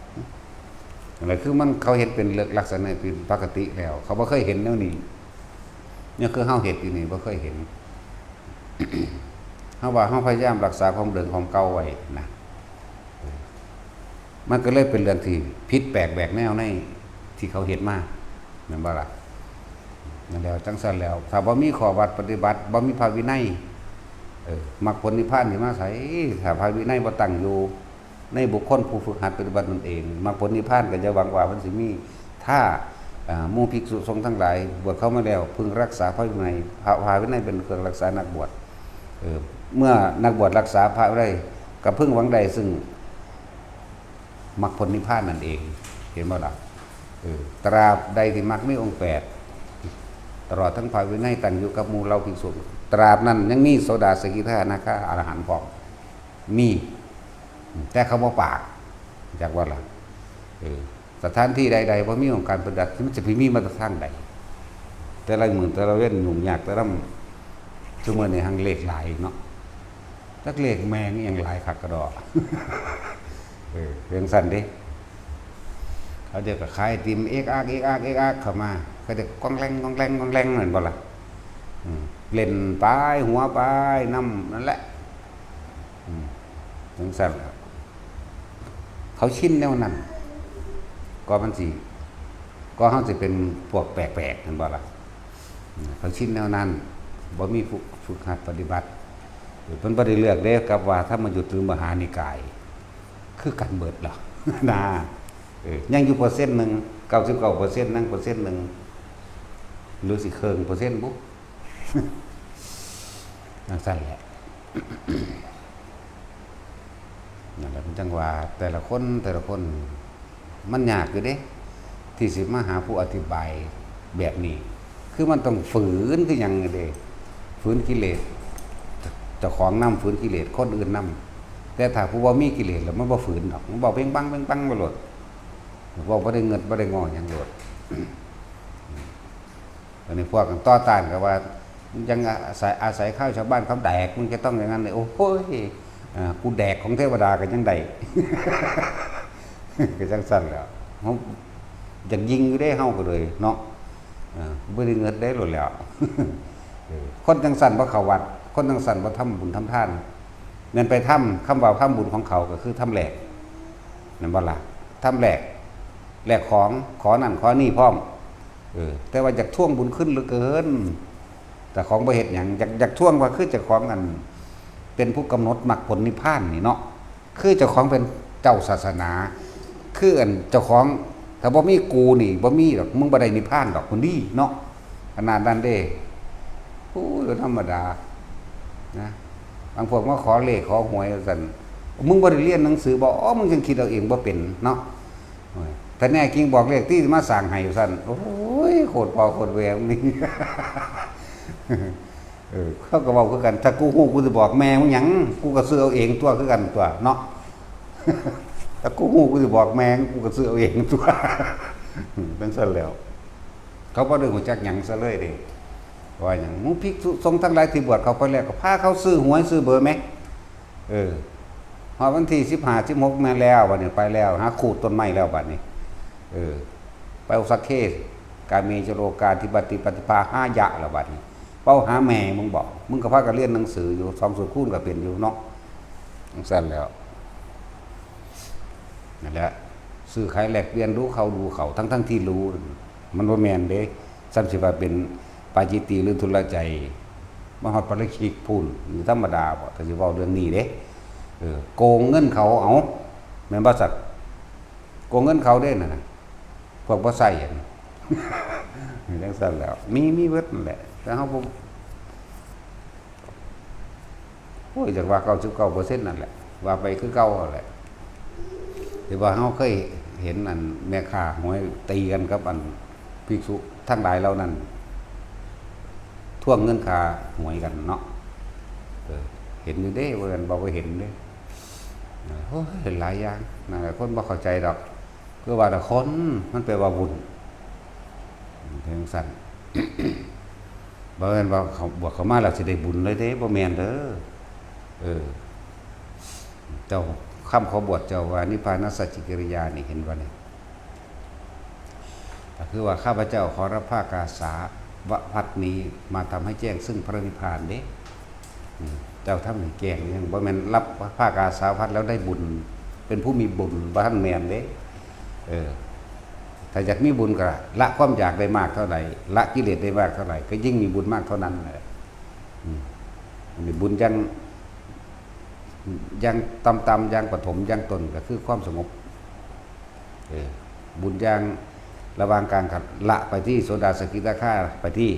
ອັນນັ້ນຄືມັນ ເຂົາເຫັນເປັນເລື່ອງລັກສະນະ ເປັນປົກກະຕິແລ້ວ ເຂົາບໍ່ເຄີຍເຫັນແນວນີ້ ນີ້ຄືເຮົາເຮັດຢູ່ນີ້ ບໍ່ເຄີຍເຫັນ ເຮົາວ່າເຮົາພະຍາຍາມລັກສາຄວາມເດີມຄວາມເກົ່າໄວ້ນະ ມັນກໍເລີຍເປັນເລື່ອງທີ່ຜິດແປກແຫວກແນວໃນທີ່ເຂົາເຮັດມາ ແມ່ນບໍ່ລະ? ນັ້ນແຫຼະ ຈັ່ງຊັ້ນແລ້ວ ຖ້າບໍ່ມີຂໍ້ວັດປະຕິບັດ ບໍ່ມີພະວິໄນ ເອີ ມັກຜົນນິບພານຊິມາໃສ? ຖ້າພະວິໄນບໍ່ຕັ້ງຢູ່ໃນບຸກຄົນຜູ້ຝຶກຫັດປະຕິບັດຕົນເອງ ມັກຜົນນິບພານກໍຢ່າຫວັງວ່າມັນຊິມີ. ຖ້າ ອາ ໝູ່ພິກສຸສົງທັງຫຼາຍບວດເຂົ້າມາແລ້ວ ເພິ່ງຮັກສາພະວິໄນ ພະ ພະວິໄນເປັນເຄື່ອງຮັກສານັກບວດ ເອີ ເມື່ອນັກບວດຮັກສາພະໄວ້ ກໍເພິ່ງຫວັງໄດ້ຊຶ່ງມັກຜົນນິບພານນັ້ນເອງ ເຫັນບໍ່ລະ? ເອີ ຕາບໃດທີ່ມັກມີອົງແປດ ຕະຫຼອດທັງພະວິໄນຕັ້ງຢູ່ກັບໝູ່ເຫຼົ່າພິກສຸ ຕາບນັ້ນຍັງມີໂສດາ ສະກິທາ ອະນາຄາ ອະລະຫັນພ້ອມ ມີ ແຕ່ເຂົາບໍ່ປາກ ຈັກວ່າລະ ເອີ ສະຖານທີ່ໃດໆ ບໍ່ມີອົງການປະຕິບັດ ມັນຈະໄປມີມາແຕ່ທາງໃດ? ແຕ່ລະມື້ແຕ່ລະເວັນຫຍຸ້ງຍາກແຕ່ລະ ຊຸມື້ນີ້ຮັ່ງເລກຫຼາຍເນາະ ຈັກເລກແມ່ງອີ່ຫຍັງຫຼາຍຄັກກະດໍ ເອີ ຈັ່ງຊັ້ນເດ້. ເຂົາເຈົ້າກໍຂາຍໄອຕິມເອກອາກ ເອກອາກ ເອກອາກເຂົ້າມາ ເຂົາເຈົ້າກໍກ້ອງແລ້ງ ກ້ອງແລ້ງ ກ້ອງແລ້ງ ແມ່ນບໍ່ລະ? ອືມ ຫຼິ້ນໄປ ຫົວໄປນຳນັ້ນແຫຼະ ອືມ ຈັ່ງຊັ້ນລະ ເຂົາຊິນແນວນັ້ນ ກໍມັນຊິ ກໍເຮົາຊິເປັນພວກແປກໆ ແມ່ນບໍ່ລະ? ເຂົາຊິນແນວນັ້ນ ບໍ່ມີຜູ້ຝຶກຫັດປະຕິບັດ ເພິ່ນບໍ່ໄດ້ເລືອກເດ້ ກັບວ່າທຳມະຍຸດ ຫຼື ມະຫານິກາຍ ຄືກັນເບິດລະນະ ເອີ ຍັງຢູ່ເປີເຊັນໜຶ່ງ ເກົ້າສິບເກົ້າເປີເຊັນ ຍັງເປີເຊັນໜຶ່ງ ຫຼືຊິເຄິ່ງເປີເຊັນບຸ ຈັ່ງຊັ້ນແຫຼະ. ນັ້ນແຫຼະ ມັນຈັ່ງວ່າແຕ່ລະຄົນ ແຕ່ລະຄົນ ມັນຍາກຢູ່ເດ້ ທີ່ຊິມາຫາຜູ້ອະທິບາຍແບບນີ້ ຄືມັນຕ້ອງຝືນຄືຫຍັງເດ້ ຝືນກິເລດ ເຈົ້າຂອງນຳ ຝືນກິເລດຄົນອື່ນນຳ ແຕ່ຖ້າຜູ້ບໍ່ມີກິເລດແລ້ວ ມັນບໍ່ຝືນດອກ ມັນເວົ້າເປັງປັງເປັງປັງໄປໂລດ ເວົ້າບໍ່ໄດ້ເງິດບໍ່ໄດ້ງໍຫຍັງໂລດ. ອັນນີ້ພວກຕໍ່ຕ້ານກໍວ່າ ຍັງອາໄສ ອາໄສຄາວຊາວບ້ານເຂົາແດກ ມຶງຈະຕ້ອງຢ່າງນັ້ນ ໂອ້ຍ ອ່າ ກູແດກຂອງເທວະດາກໍຍັງໄດ້ ກໍຈັ່ງຊັ້ນແຫຼະ ເຮົາຢາກຍິງຢູ່ເດ້ ເຮົາກໍເລີຍເນາະ ເອີ ບໍ່ໄດ້ເງິດໄດ້ໂລດແລ້ວ ເອີ ຄົນຈັ່ງຊັ້ນບໍ່ເຂົ້າວັດ ຄົນຈັ່ງຊັ້ນບໍ່ທຳບຸນທຳທານ ແມ່ນໄປທຳ ຄຳວ່າທຳບຸນຂອງເຂົາກໍຄືທຳແລກ ແມ່ນບໍ່ລະ? ທຳແລກ ແລກຂອງ ຂໍນັ້ນຂໍນີ້ພ້ອມ ເອີ ແຕ່ວ່າຢາກທວງບຸນຄືນເຫຼືອເກີນ ເຈົ້າຂອງບໍ່ເຮັດຫຍັງ ຢາກ ຢາກທວງວ່າຄືເຈົ້າຂອງ ອັນ ເປັນຜູ້ກຳນົດມັກຜົນນິບພານນີ້ເນາະ ຄືເຈົ້າຂອງເປັນເຈົ້າສາສະໜາ ຄື ອັນ ເຈົ້າຂອງ ຖ້າບໍ່ມີກູນີ້ ບໍ່ມີດອກ ມຶງບໍ່ໄດ້ນິບພານດອກ ພຸ້ນດີເນາະ ຂະໜາດນັ້ນເດ້ ໂອ້ຍ ບໍ່ທຳມະດານະ ບາງພວກມາຂໍເລກຂໍຫວຍວ່າຊັ້ນ ມຶງບໍ່ໄດ້ຮຽນໜັງສືບໍ ມຶງຈັ່ງຄິດເອົາເອງບໍ່ເປັນເນາະ ໂອ້ຍ ຖ້າແນ່ຈິງບອກເລກຕິ ມາສ້າງໃຫ້ວ່າຊັ້ນ ໂອ້ຍ ໂຄດພໍ່ໂຄດແມ່ມຶງນີ້ ເອີ ເຂົາກໍເວົ້າຄືກັນ ຖ້າກູຮູ້ກູຊິບອກແມ່ມຶງຫຍັງ ກູກໍຊື້ເອົາເອງຕົວະ ຄືກັນຕົວະເນາະ ຖ້າກູຮູ້ກູຊິບອກແມ່ ກູກໍຊື້ເອົາເອງຕົວະ ເປັນຊັ້ນແລ້ວ ເຂົາບໍ່ໄດ້ຮູ້ຈັກຫຍັງຊະເລີຍເດ້ ວ່າຫຍັງ ໝູ່ພິກສຸສົງທັງຫຼາຍທີ່ບວດເຂົ້າໄປແລ້ວ ກໍພາເຂົາຊື້ຫວຍຊື້ເບີແມ ເອີ ຮອດວັນທີສິບຫ້າ ສິບຫົກ ແມ່ນແລ້ວ ບັດນີ້ໄປແລ້ວ ຫາຂູດຕົ້ນໄມ້ແລ້ວບັດນີ້ ເອີ ໄປອຸສັກເຄ ກາເມຈະໂລກາທິປະຕິປະຕິພາຫາຍະແລ້ວບັດນີ້ ເວົ້າຫາແມ່ມຶງບໍ ມຶງກໍພາກັນຮຽນໜັງສືຢູ່ ສອງສູດຄູນກໍເປັນຢູ່ເນາະ ຈັ່ງຊັ້ນແລ້ວ ນັ້ນແຫຼະ ຊື້ຂາຍແລກປ່ຽນ ດູເຂົາດູເຂົາ ທັງໆທີ່ຮູ້ ມັນບໍ່ແມ່ນເດ້ ສ່ຳຊິວ່າເປັນປາຈິດຕິ ຫຼື ທຸລະໃຈ ມາຮອດປາລະຄິກພຸ້ນ ນີ້ທຳມະດາບໍ ຖ້າຊິເວົ້າເລື່ອງນີ້ເດ້ ເອີ ໂກງເງິນເຂົາ ເອົາ ແມ່ນບໍ່ສັດ ໂກງເງິນເຂົາເດ້ນັ້ນນະ ພວກບໍ່ໃຊ້ຫັ້ນ ຈັ່ງຊັ້ນແຫຼະ ມີ ມີເບິດນັ້ນແຫຼະ ແຕ່ເຮົາບໍ່ ໂອ້ຍ ຢາກວ່າເກົ້າສິບເກົ້າເປີເຊັນນັ້ນແຫຼະ ວ່າໄປຄືເກົ່າຫັ້ນແຫຼະ ທີ່ວ່າເຮົາເຄີຍເຫັນອັນແມ່ຄ້າຫວຍຕີກັນກັບອັນພິກສຸທັງຫຼາຍເຫຼົ່ານັ້ນ ທວງເງິນຄ່າຫວຍກັນເນາະ ເອີ ເຫັນຢູ່ເດ້ ບໍ່ແມ່ນວ່າບໍ່ເຫັນເດ້ ໂອ້ຍ ເຫັນຫຼາຍຢ່າງ ນັ້ນແຫຼະ ຄົນບໍ່ເຂົ້າໃຈດອກ ຄືວ່າລະຄົນ ມັນແປວ່າວຸ້ນ ເປັນຈັ່ງຊັ້ນ ບໍ່ແມ່ນວ່າເຂົາບວດເຂົ້າມາແລ້ວຊິໄດ້ບຸນເລີຍເດ້ ບໍ່ແມ່ນເດີ ເອີ ເຈົ້າ ຄຳຂໍບວດເຈົ້າວ່ານິບພານະສັດຈະກິລິຍານີ້ ເຫັນບໍ່ນີ້ ກໍຄືວ່າ ຂ້າພະເຈົ້າຂໍຮັບຜ້າກາສາວະພັດນີ້ມາທຳໃຫ້ແຈ້ງຊຶ່ງພະນິບພານເດ້ ອືມ ເຈົ້າທຳໃຫ້ແຈ້ງ ຍັງບໍ່ແມ່ນຮັບຜ້າກາສາວພັດແລ້ວໄດ້ບຸນ ເປັນຜູ້ມີບຸນ ບໍ່ທັນແມ່ນເດ້. ເອີ ຖ້າຢາກມີບຸນກໍລະຄວາມຢາກໄດ້ມາກເທົ່າໃດ ລະກິເລດໄດ້ມາກເທົ່າໃດ ກໍຍິ່ງມີບຸນມາກເທົ່ານັ້ນແຫຼະ. ອືມ ອັນນີ້ບຸນຢ່າງ ຢ່າງຕ່ຳໆ ຢ່າງປະຖົມ ຢ່າງຕົ້ນ ກໍຄືຄວາມສະຫງົບ. ເອີ ບຸນຢ່າງລະຫວ່າງກາງກໍລະໄປທີ່ໂສດາ ສະກິດາຄາໄປທີ່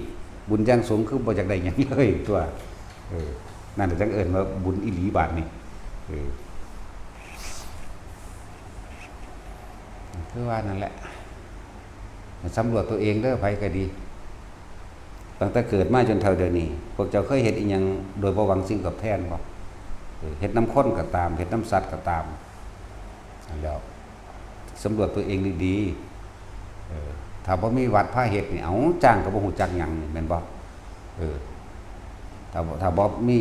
ບຸນຢ່າງສູງຄືບໍ່ຢາກໄດ້ຫຍັງເລີຍຕົວະ. ເອີ ນັ້ນແຫຼະ ຈັ່ງເອີ້ນວ່າບຸນອີ່ຫຼີບາດນີ້. ເອີ ຄືວ່ານັ້ນແຫຼະ ໃຫ້ສຳຫຼວດຕົວເອງເດີ ໃຜກໍດີ. ຕັ້ງແຕ່ເກີດມາຈົນເທົ່າດຽວນີ້ ພວກເຈົ້າເຄີຍເຮັດອີ່ຫຍັງໂດຍບໍ່ຫວັງສິ່ງຕອບແທນບໍ່? ເອີ ເຮັດນຳຄົນກໍຕາມ ເຮັດນຳສັດກໍຕາມ ນັ້ນແຫຼ້ວ ສຳຫຼວດຕົວເອງດີໆ. ເອີ ຖ້າບໍ່ມີວັດພາເຮັດນີ້ ເອົ້າ ຈ້າງກໍບໍ່ຮູ້ຈັກຫຍັງ ແມ່ນບໍ່? ເອີ ຖ້າ ຖ້າບໍ່ມີ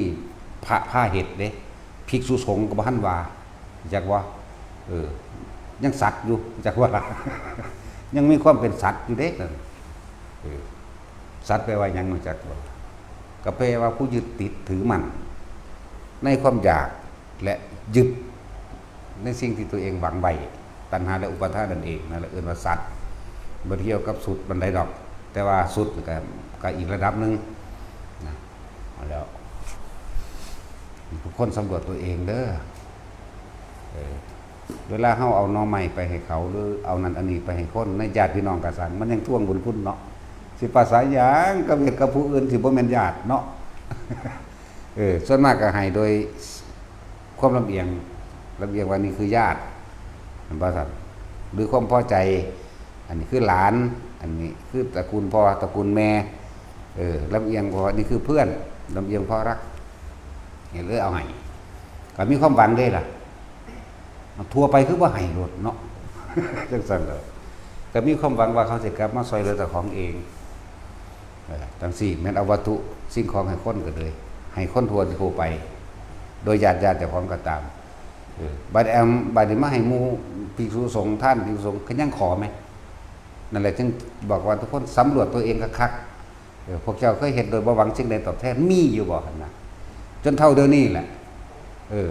ພະພາເຮັດເດ້ ພິກສຸສົງກໍບໍ່ທັນວ່າ ຮູ້ຈັກບໍ່? ເອີ ຍັງສັດຢູ່ ຮູ້ຈັກບໍ່ລະ? ຍັງມີຄວາມເປັນສັດຢູ່ເດ້ນັ້ນ. ເອີ ສັດແປວ່າຫຍັງ ຮູ້ຈັກບໍ່? ກໍແປວ່າຜູ້ຍຶດຕິດຖືໝັ້ນໃນຄວາມຢາກ ແລະ ຍຶດໃນສິ່ງທີ່ຕົວເອງຫວັງໄວ້ ຕັນຫາ ແລະ ອຸປາທານນັ້ນເອງ ນັ້ນແຫຼະເອີ້ນວ່າສັດ. ບໍ່ກ່ຽວກັບສຸດປານໃດດອກ ແຕ່ວ່າສຸດກໍ ກໍອີກລະດັບໜຶ່ງນະ. ເອົາແລ້ວ ທຸກຄົນສຳຫຼວດຕົວເອງເດີ. ເອີ ເວລາເຮົາເອົາໜໍ່ໄມ້ໄປໃຫ້ເຂົາ ຫຼື ເອົານັ້ນເອົານີ້ໄປໃຫ້ຄົນ ໃນຍາດພີ່ນ້ອງກໍຊ່າງ ມັນຍັງທວງບຸນຄຸນເນາະ. ຊິປະສາຫຍັງກັບເຮັດກັບຜູ້ອື່ນ ທີ່ບໍ່ແມ່ນຍາດເນາະ. ເອີ ສ່ວນມາກກໍໃຫ້ໂດຍຄວາມລຳອຽງ ລຳອຽງວ່ານີ້ຄືຍາດ ແມ່ນບໍ່ຊັ້ນ? ຫຼື ຄວາມພໍໃຈ ອັນນີ້ຄືຫຼານ ອັນນີ້ຄືຕະກູນພໍ່ຕະກູນແມ່. ເອີ ລຳອຽງເພາະວ່ານີ້ຄືເພື່ອນ ລຳອຽງເພາະຮັກ ເລີຍເອົາໃຫ້ ກໍມີຄວາມຫວັງເດ້ລະ. ທົ່ວໄປຄືບໍ່ໃຫ້ໂລດເນາະ ຈັ່ງຊັ້ນເດີ. ກໍມີຄວາມຫວັງວ່າເຂົາຊິກັບມາຊ່ວຍເຫຼືອເຈົ້າຂອງເອງ ເອີ ຈັ່ງຊີ້ແມ່ນເອົາວັດຖຸສິ່ງຂອງໃຫ້ຄົນກໍເລີຍ ໃຫ້ຄົນທົ່ວ ທົ່ວໄປ ໂດຍຍາດ ຍາດເຈົ້າຂອງກໍຕາມ. ເອີ ບັດແອມ ບັດນີ້ມາໃຫ້ໝູ່ພິກສຸສົງ ທ່ານພິກສຸສົງ ກໍຍັງຂໍແມ. ນັ້ນແຫຼະ ຈຶ່ງບອກວ່າທຸກຄົນສຳຫຼວດຕົວເອງຄັກໆ. ເອີ ພວກເຈົ້າເຄີຍເຮັດໂດຍບໍ່ຫວັງສິ່ງໃດຕອບແທນ ມີຢູ່ບໍ່ຫັ້ນນະ? ຈົນເທົ່າດຽວນີ້ແຫຼະ ເອີ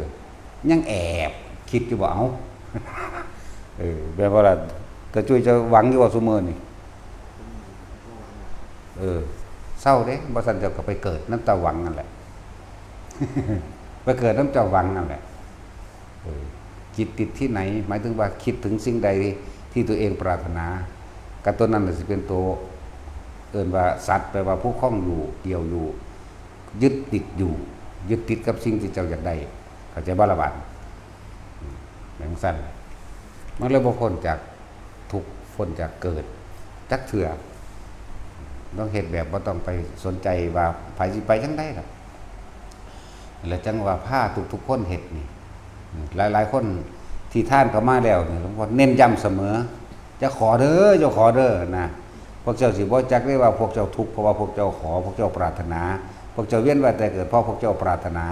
ຍັງແອບຄິດຢູ່ບໍ່? ເອົາ ເອີ ແບບວ່າລະ ຕາຈຸ້ຍ ເຈົ້າຫວັງຢູ່ບໍ່ຊຸມື້ນີ້? ເອີ ເຊົາເດ້ ບໍ່ຊັ້ນເຈົ້າກໍໄປເກີດນຳຕາຫວັງນັ້ນແຫຼະ ໄປເກີດນຳເຈົ້າຫວັງນັ້ນແຫຼະ. ເອີ ຈິດຕິດທີ່ໄໝ ໝາຍເຖິງວ່າຄິດເຖິງສິ່ງໃດທີ່ຕົວເອງປາດຖະໜາ ກໍຕົວນັ້ນລະຊິເປັນໂຕເອີ້ນວ່າສັດ ແປວ່າຜູ້ຄອງຢູ່ ກ່ຽວຢູ່ ຍຶດຕິດຢູ່ ຍຶດຕິດກັບສິ່ງທີ່ເຈົ້າຢາກໄດ້ ເຂົ້າໃຈບໍ່ລະບາດ? ອືມ ຈັ່ງຊັ້ນ ມັນເລີຍບໍ່ພົ້ນຈາກ ທຸກຄົນຈະເກີດຈັກເທື່ອ. ຕ້ອງເຮັດແບບບໍ່ຕ້ອງໄປສົນໃຈວ່າໃຜຊິໄປທາງໃດດອກ. ແລະ ຈັ່ງວ່າພາທຸກໆຄົນເຮັດນີ້ ຫຼາຍໆຄົນທີ່ທານເຂົ້າມາແລ້ວນີ້ ຫຼວງພໍ່ເນັ້ນຢ້ຳສະເໝີ ຢ່າຂໍເດີ ຢ່າຂໍເດີນະ. ພວກເຈົ້າຊິບໍ່ຈັກເດ້ວ່າພວກເຈົ້າທຸກ ເພາະວ່າພວກເຈົ້າຂໍ ພວກເຈົ້າປາດຖະໜາ ພວກເຈົ້າວຽນວ່າຍແຕ່ເກີດ ເພາະພວກເຈົ້າປາດຖະໜາ.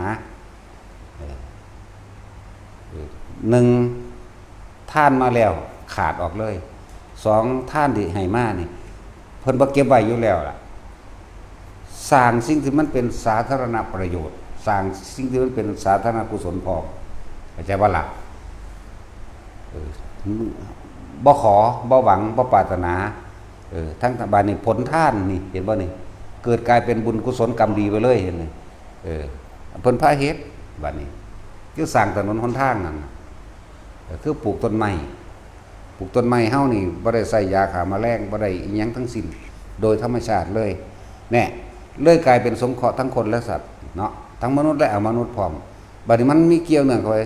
ເອີ ເອີ ໜຶ່ງ ທານມາແລ້ວຂາດອອກເລີຍ. ສອງ ທານທີ່ໃຫ້ມານີ້ ເພິ່ນບໍ່ເກັບໄວ້ຢູ່ແລ້ວລະ. ສ້າງສິ່ງທີ່ມັນເປັນສາທາລະນະປະໂຫຍດ ສ້າງສິ່ງທີ່ມັນເປັນສາທາລະນະກຸສົນພ້ອມ ເຂົ້າໃຈບໍ່ລະ? ເອີ ບໍ່ຂໍ ບໍ່ຫວັງ ບໍ່ປາດຖະໜາ. ເອີ ທັງບາດນີ້ຜົນທານນີ້ ເຫັນບໍ່ນີ້? ເກີດກາຍເປັນບຸນກຸສົນກຳດີໄປເລີຍ ເຫັນນີ້? ເອີ ເພິ່ນພາເຮັດ ບາດນີ້ ຄືສ້າງຖະໜົນຫົນທາງນັ້ນ ເອີ ຄືປູກຕົ້ນໄມ້ ປູກຕົ້ນໄມ້ເຮົານີ້ບໍ່ໄດ້ໃຊ້ຢາຂ້າມະແລງ ບໍ່ໄດ້ອີ່ຫຍັງທັງສິ້ນ ໂດຍທຳມະຊາດເລີຍ ແນ່ ເລີຍກາຍເປັນສົງເຄາະທັງຄົນ ແລະ ສັດເນາະ ທັງມະນຸດ ແລະ ອະມະນຸດພ້ອມ. ບາດນີ້ມັນມີກ່ຽວເນື່ອງເຂົ້າໄປ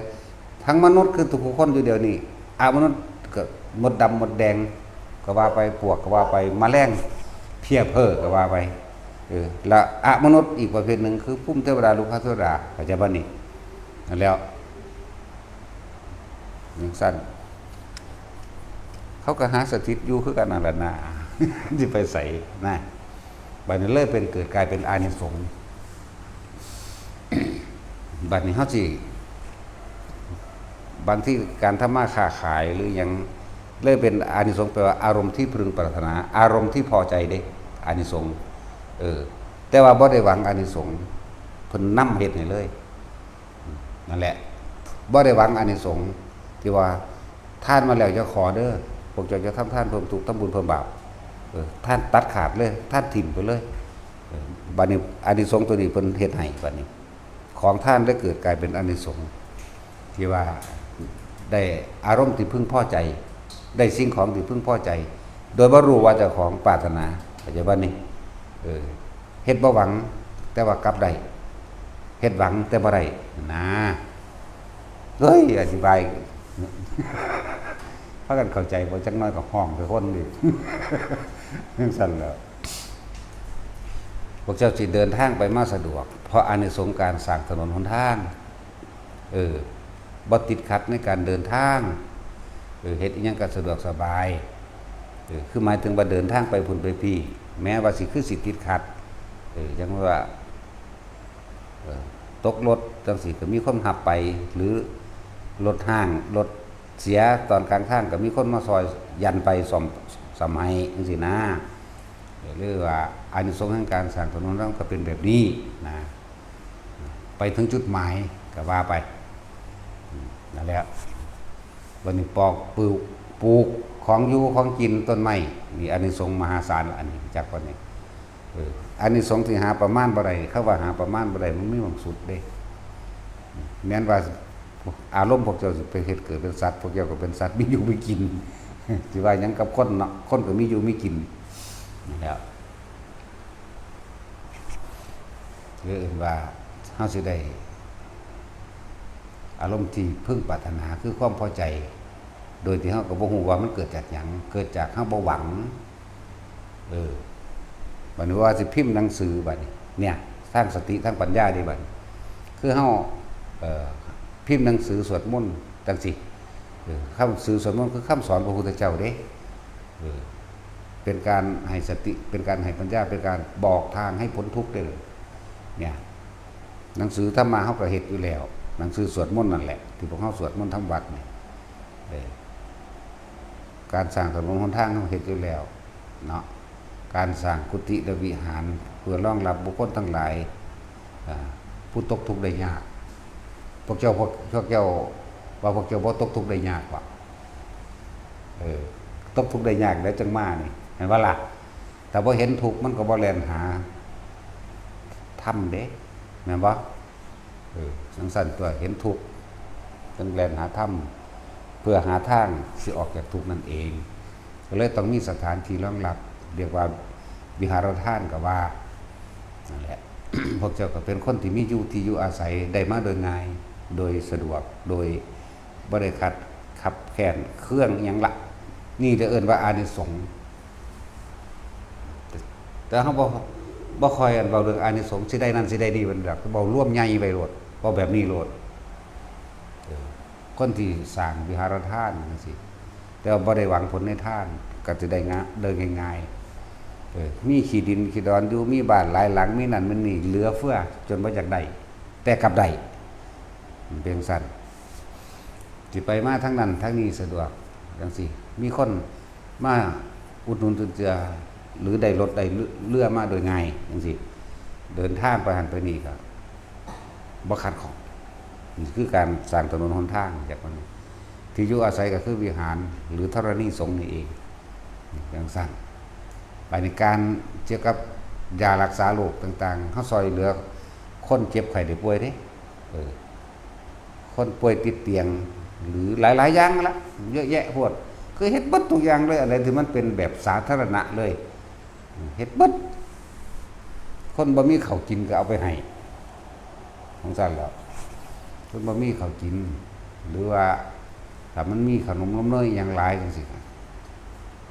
ທັງມະນຸດຄືທຸກໆຄົນຢູ່ດຽວນີ້ ອະມະນຸດກໍມົດດຳມົດແດງກໍວ່າໄປ ປວກກໍວ່າໄປ ມະແລງເພຍເພີກໍວ່າໄປ ເອີ ລະອະມະນຸດອີກປະເພດໜຶ່ງຄືພູມເທວະດາ ລຸກຄະເທວະດາ ເຂົ້າໃຈບໍ່ນີ້? ນັ້ນແຫຼ້ວ ຈັ່ງຊັ້ນ ເຂົາກໍຫາສະຖິດຢູ່ຄືກັນນັ້ນລະນາ ຊິໄປໃສນະ? ບາດນີ້ເລີຍເປັນ ເກີດກາຍເປັນອານິສົງ. ບາດນີ້ເຮົາຊິ ບາງທີການທຳມາຄ້າຂາຍ ຫຼື ຫຍັງ ເລີຍເປັນອານິສົງ ແປວ່າອາລົມທີ່ເພິ່ງປາດຖະໜາ ອາລົມທີ່ພໍໃຈເດ້ ອານິສົງ. ເອີ ແຕ່ວ່າບໍ່ໄດ້ຫວັງອານິສົງ ເພິ່ນນຳເຮັດໃຫ້ເລີຍ. ນັ້ນແຫຼະ ບໍ່ໄດ້ຫວັງອານິສົງທີ່ວ່າ ທານມາແລ້ວຢ່າຂໍເດີ້ ພວກເຈົ້າຈະທຳທານເພີ່ມທຸກ ທຳບຸນເພີ່ມບາບ. ເອີ ທານຕັດຂາດເລີຍ ທານຖິ້ມໄປເລີຍ. ເອີ ບາດນີ້ອານິສົງໂຕນີ້ເພິ່ນເຮັດໃຫ້ ບາດນີ້ຂອງທານໄດ້ເກີດກາຍເປັນອານິສົງ ທີ່ວ່າໄດ້ອາລົມທີ່ເພິ່ງພໍໃຈ ໄດ້ສິ່ງຂອງທີ່ເພິ່ງພໍໃຈ ໂດຍບໍ່ຮູ້ວ່າເຈົ້າຂອງປາດຖະໜາ. ເຂົ້າໃຈບໍ່ນີ້? ເອີ ເຮັດບໍ່ຫວັງ ແຕ່ວ່າກັບໄດ້ ເຮັດຫວັງແຕ່ບໍ່ໄດ້ນະ. ເຮີ້ຍ ອະທິບາຍ ພາກັນເຂົ້າໃຈບໍ່? ຈັກໜ້ອຍກໍຮ້ອງໃສ່ຄົນອີກ ຈັ່ງຊັ້ນແຫຼະ. ພວກເຈົ້າຊິເດີນທາງໄປມາສະດວກ ເພາະອານິສົງການສ້າງຖະໜົນຫົນທາງ. ເອີ ບໍ່ຕິດຂັດໃນການເດີນທາງ ເອີ ເຮັດອີ່ຫຍັງກໍສະດວກສະບາຍ. ເອີ ຄືໝາຍເຖິງວ່າເດີນທາງໄປພຸ້ນໄປພີ້ ແມ້ວ່າຊິ ຄືຊິຕິດຂັດ ເອີ ຈັ່ງວ່າ ເອີ ຕົກລົດຈັ່ງຊີ້ກໍມີຄົນຮັບໄປ ຫຼື ລົດຮ້າງ ລົດເສຍຕອນກາງທາງກໍມີຄົນມາຊ່ອຍຢັນໄປ ສ້ອມ ສ້ອມໃຫ້ຈັ່ງຊີ້ນະ. ເອີ ຫຼືວ່າອານິສົງແຫ່ງການສ້າງຖະໜົນເຮົາກໍເປັນແບບນີ້ນະ. ໄປເຖິງຈຸດໝາຍກໍວ່າໄປ. ອືມ ນັ້ນແຫຼະ ບັດນີ້ປອກ ປູກ ປູກຂອງຢູ່ຂອງກິນ ຕົ້ນໄມ້ ນີ້ອານິສົງມະຫາສານລະ ອັນນີ້ ຈັກວ່ານີ້. ເອີ ອານິສົງທີ່ຫາປະມານບໍ່ໄດ້ ຄຳວ່າຫາປະມານບໍ່ໄດ້ ມັນມີບັງສຸດເດ້. ແມ່ນວ່າອາລົມພວກເຈົ້າຊິໄປເຮັດເກີດເປັນສັດ ພວກເຈົ້າກໍເປັນສັດ ມີຢູ່ມີກິນ ຊິວ່າຫຍັງກັບຄົນເນາະ ຄົນກໍມີຢູ່ມີກິນ. ນັ້ນແຫຼະ ຫຼືເອີ້ນວ່າເຮົາຊິໄດ້ອາລົມທີ່ເພິ່ງປາດຖະໜາ ຄືຄວາມພໍໃຈ ໂດຍທີ່ເຮົາກໍບໍ່ຮູ້ວ່າມັນເກີດຈາກຫຍັງ ເກີດຈາກເຮົາບໍ່ຫວັງ. ເອີ ບັດນີ້ວ່າຊິພິມໜັງສື ບັດນີ້ ເນີ້ຍ ທາງສະຕິ ທາງປັນຍາເດ້ ບັດນີ້ ຄືເຮົາ ເອີ ພິມໜັງສືສວດມົນຈັ່ງຊີ້ ເອີ ຄຳ ໜັງສືສວດມົນຄືຄຳສອນພະພຸດທະເຈົ້າເດ້. ເອີ ເປັນການໃຫ້ສະຕິ ເປັນການໃຫ້ປັນຍາ ເປັນການບອກທາງໃຫ້ພົ້ນທຸກເດ້. ເນີ້ຍ ໜັງສືທຳມະເຮົາກໍເຮັດຢູ່ແລ້ວ ໜັງສືສວດມົນນັ້ນແຫຼະ ທີ່ພວກເຮົາສວດມົນທຳວັດນີ້ ເອີ ການສ້າງຖະໜົນຫົນທາງເຮົາເຮັດຢູ່ແລ້ວເນາະ ການສ້າງກຸຕິ ແລະ ວິຫານ ເພື່ອຮອງຮັບບຸກຄົນທັງຫຼາຍ ເອີ ຜູ້ຕົກທຸກໄດ້ຍາກ. ພວກເຈົ້າ ພວກ ພວກເຈົ້າວ່າພວກເຈົ້າບໍ່ຕົກທຸກໄດ້ຍາກບໍ? ເອີ ຕົກທຸກໄດ້ຍາກແລ້ວຈັ່ງມານີ້ ແມ່ນບໍ່ລະ? ຖ້າບໍ່ເຫັນທຸກ ມັນກໍບໍ່ແລ່ນຫາທຳເດ້ ແມ່ນບໍ່? ເອີ ຈັ່ງຊັ້ນຕົວະ ເຫັນທຸກ ຈຶ່ງແລ່ນຫາທຳ ເພື່ອຫາທາງຊິອອກຈາກທຸກນັ້ນເອງ. ກໍເລີຍຕ້ອງມີສະຖານທີ່ຮອງຮັບ ຮຽກວ່າວິຫາລະຖານກໍວ່າ ນັ້ນແຫຼະ ພວກເຈົ້າກໍເປັນຄົນທີ່ມີຢູ່ທີ່ຢູ່ອາໄສໄດ້ມາໂດຍງ່າຍ ໂດຍສະດວກ ໂດຍບໍ່ໄດ້ຂັດ ຂັບແຄ້ນເຄືອງອີ່ຫຍັງລະ. ນີ້ລະເອີ້ນວ່າອານິສົງ. ແຕ່ ແຕ່ເຮົາບໍ່ ບໍ່ຄ່ອຍ ອັນ ເວົ້າເລື່ອງອານິສົງ ຊິໄດ້ນັ້ນຊິໄດ້ນີ້ ເວົ້າລວມໃຫຍ່ໄວ້ໂລດ ເວົ້າແບບນີ້ໂລດ. ເອີ ຄົນທີ່ສ້າງວິຫາລະຖານຈັ່ງຊີ້ ແຕ່ວ່າບໍ່ໄດ້ຫວັງຜົນໃນທານ ກໍຈະໄດ້ງາ ໄດ້ງ່າຍໆ. ເອີ ມີຂີ້ດິນຂີ້ດອນຢູ່ ມີບ້ານຫຼາຍຫຼັງ ມີນັ້ນມີນີ້ ເຫຼືອເຟືອຈົນບໍ່ຢາກໄດ້ ແຕ່ກັບໄດ້ ມັນເປັນຈັ່ງຊັ້ນ. ຊິໄປມາທາງນັ້ນທາງນີ້ສະດວກຈັ່ງຊີ້ ມີຄົນມາອຸດໜູນຈຸນເຈືອ ຫຼື ໄດ້ລົດໄດ້ເຮືອມາໂດຍງ່າຍຈັ່ງຊີ້ ເດີນທາງໄປຫັ້ນໄປນີ້ກໍ ບໍ່ຂັດຂ້ອງ. ນີ້ຄືການສ້າງຖະໜົນຫົນທາງ ຈາກມັນ ທີ່ຢູ່ອາໄສກໍຄືວິຫານ ຫຼື ທໍລະນີສົງນີ້ເອງ ຈັ່ງຊັ້ນ. ບາດນີ້ການກ່ຽວກັບຢາລັກສາໂລກຕ່າງໆ ເຮົາຊ່ອຍເຫຼືອຄົນເຈັບໄຂ້ໄດ້ປ່ວຍເດ້ ເອີ ຄົນປ່ວຍຕິດຕຽງ ຫຼື ຫຼາຍໆຢ່າງລະ ເຍອະແຍະໂພດ ຄືເຮັດເບິດທຸກຢ່າງເລີຍ ອັນໃດທີ່ມັນເປັນແບບສາທາລະນະເລີຍ ເຮັດເບິດ. ຄົນບໍ່ມີເຂົ້າກິນກໍເອົາໄປໃຫ້ ຈັ່ງຊັ້ນແຫຼະ. ຄົນບໍ່ມີເຂົ້າກິນ ຫຼືວ່າຖ້າມັນມີຂະໜົມນົມເນີຍຫຍັງຫຼາຍຈັ່ງຊີ້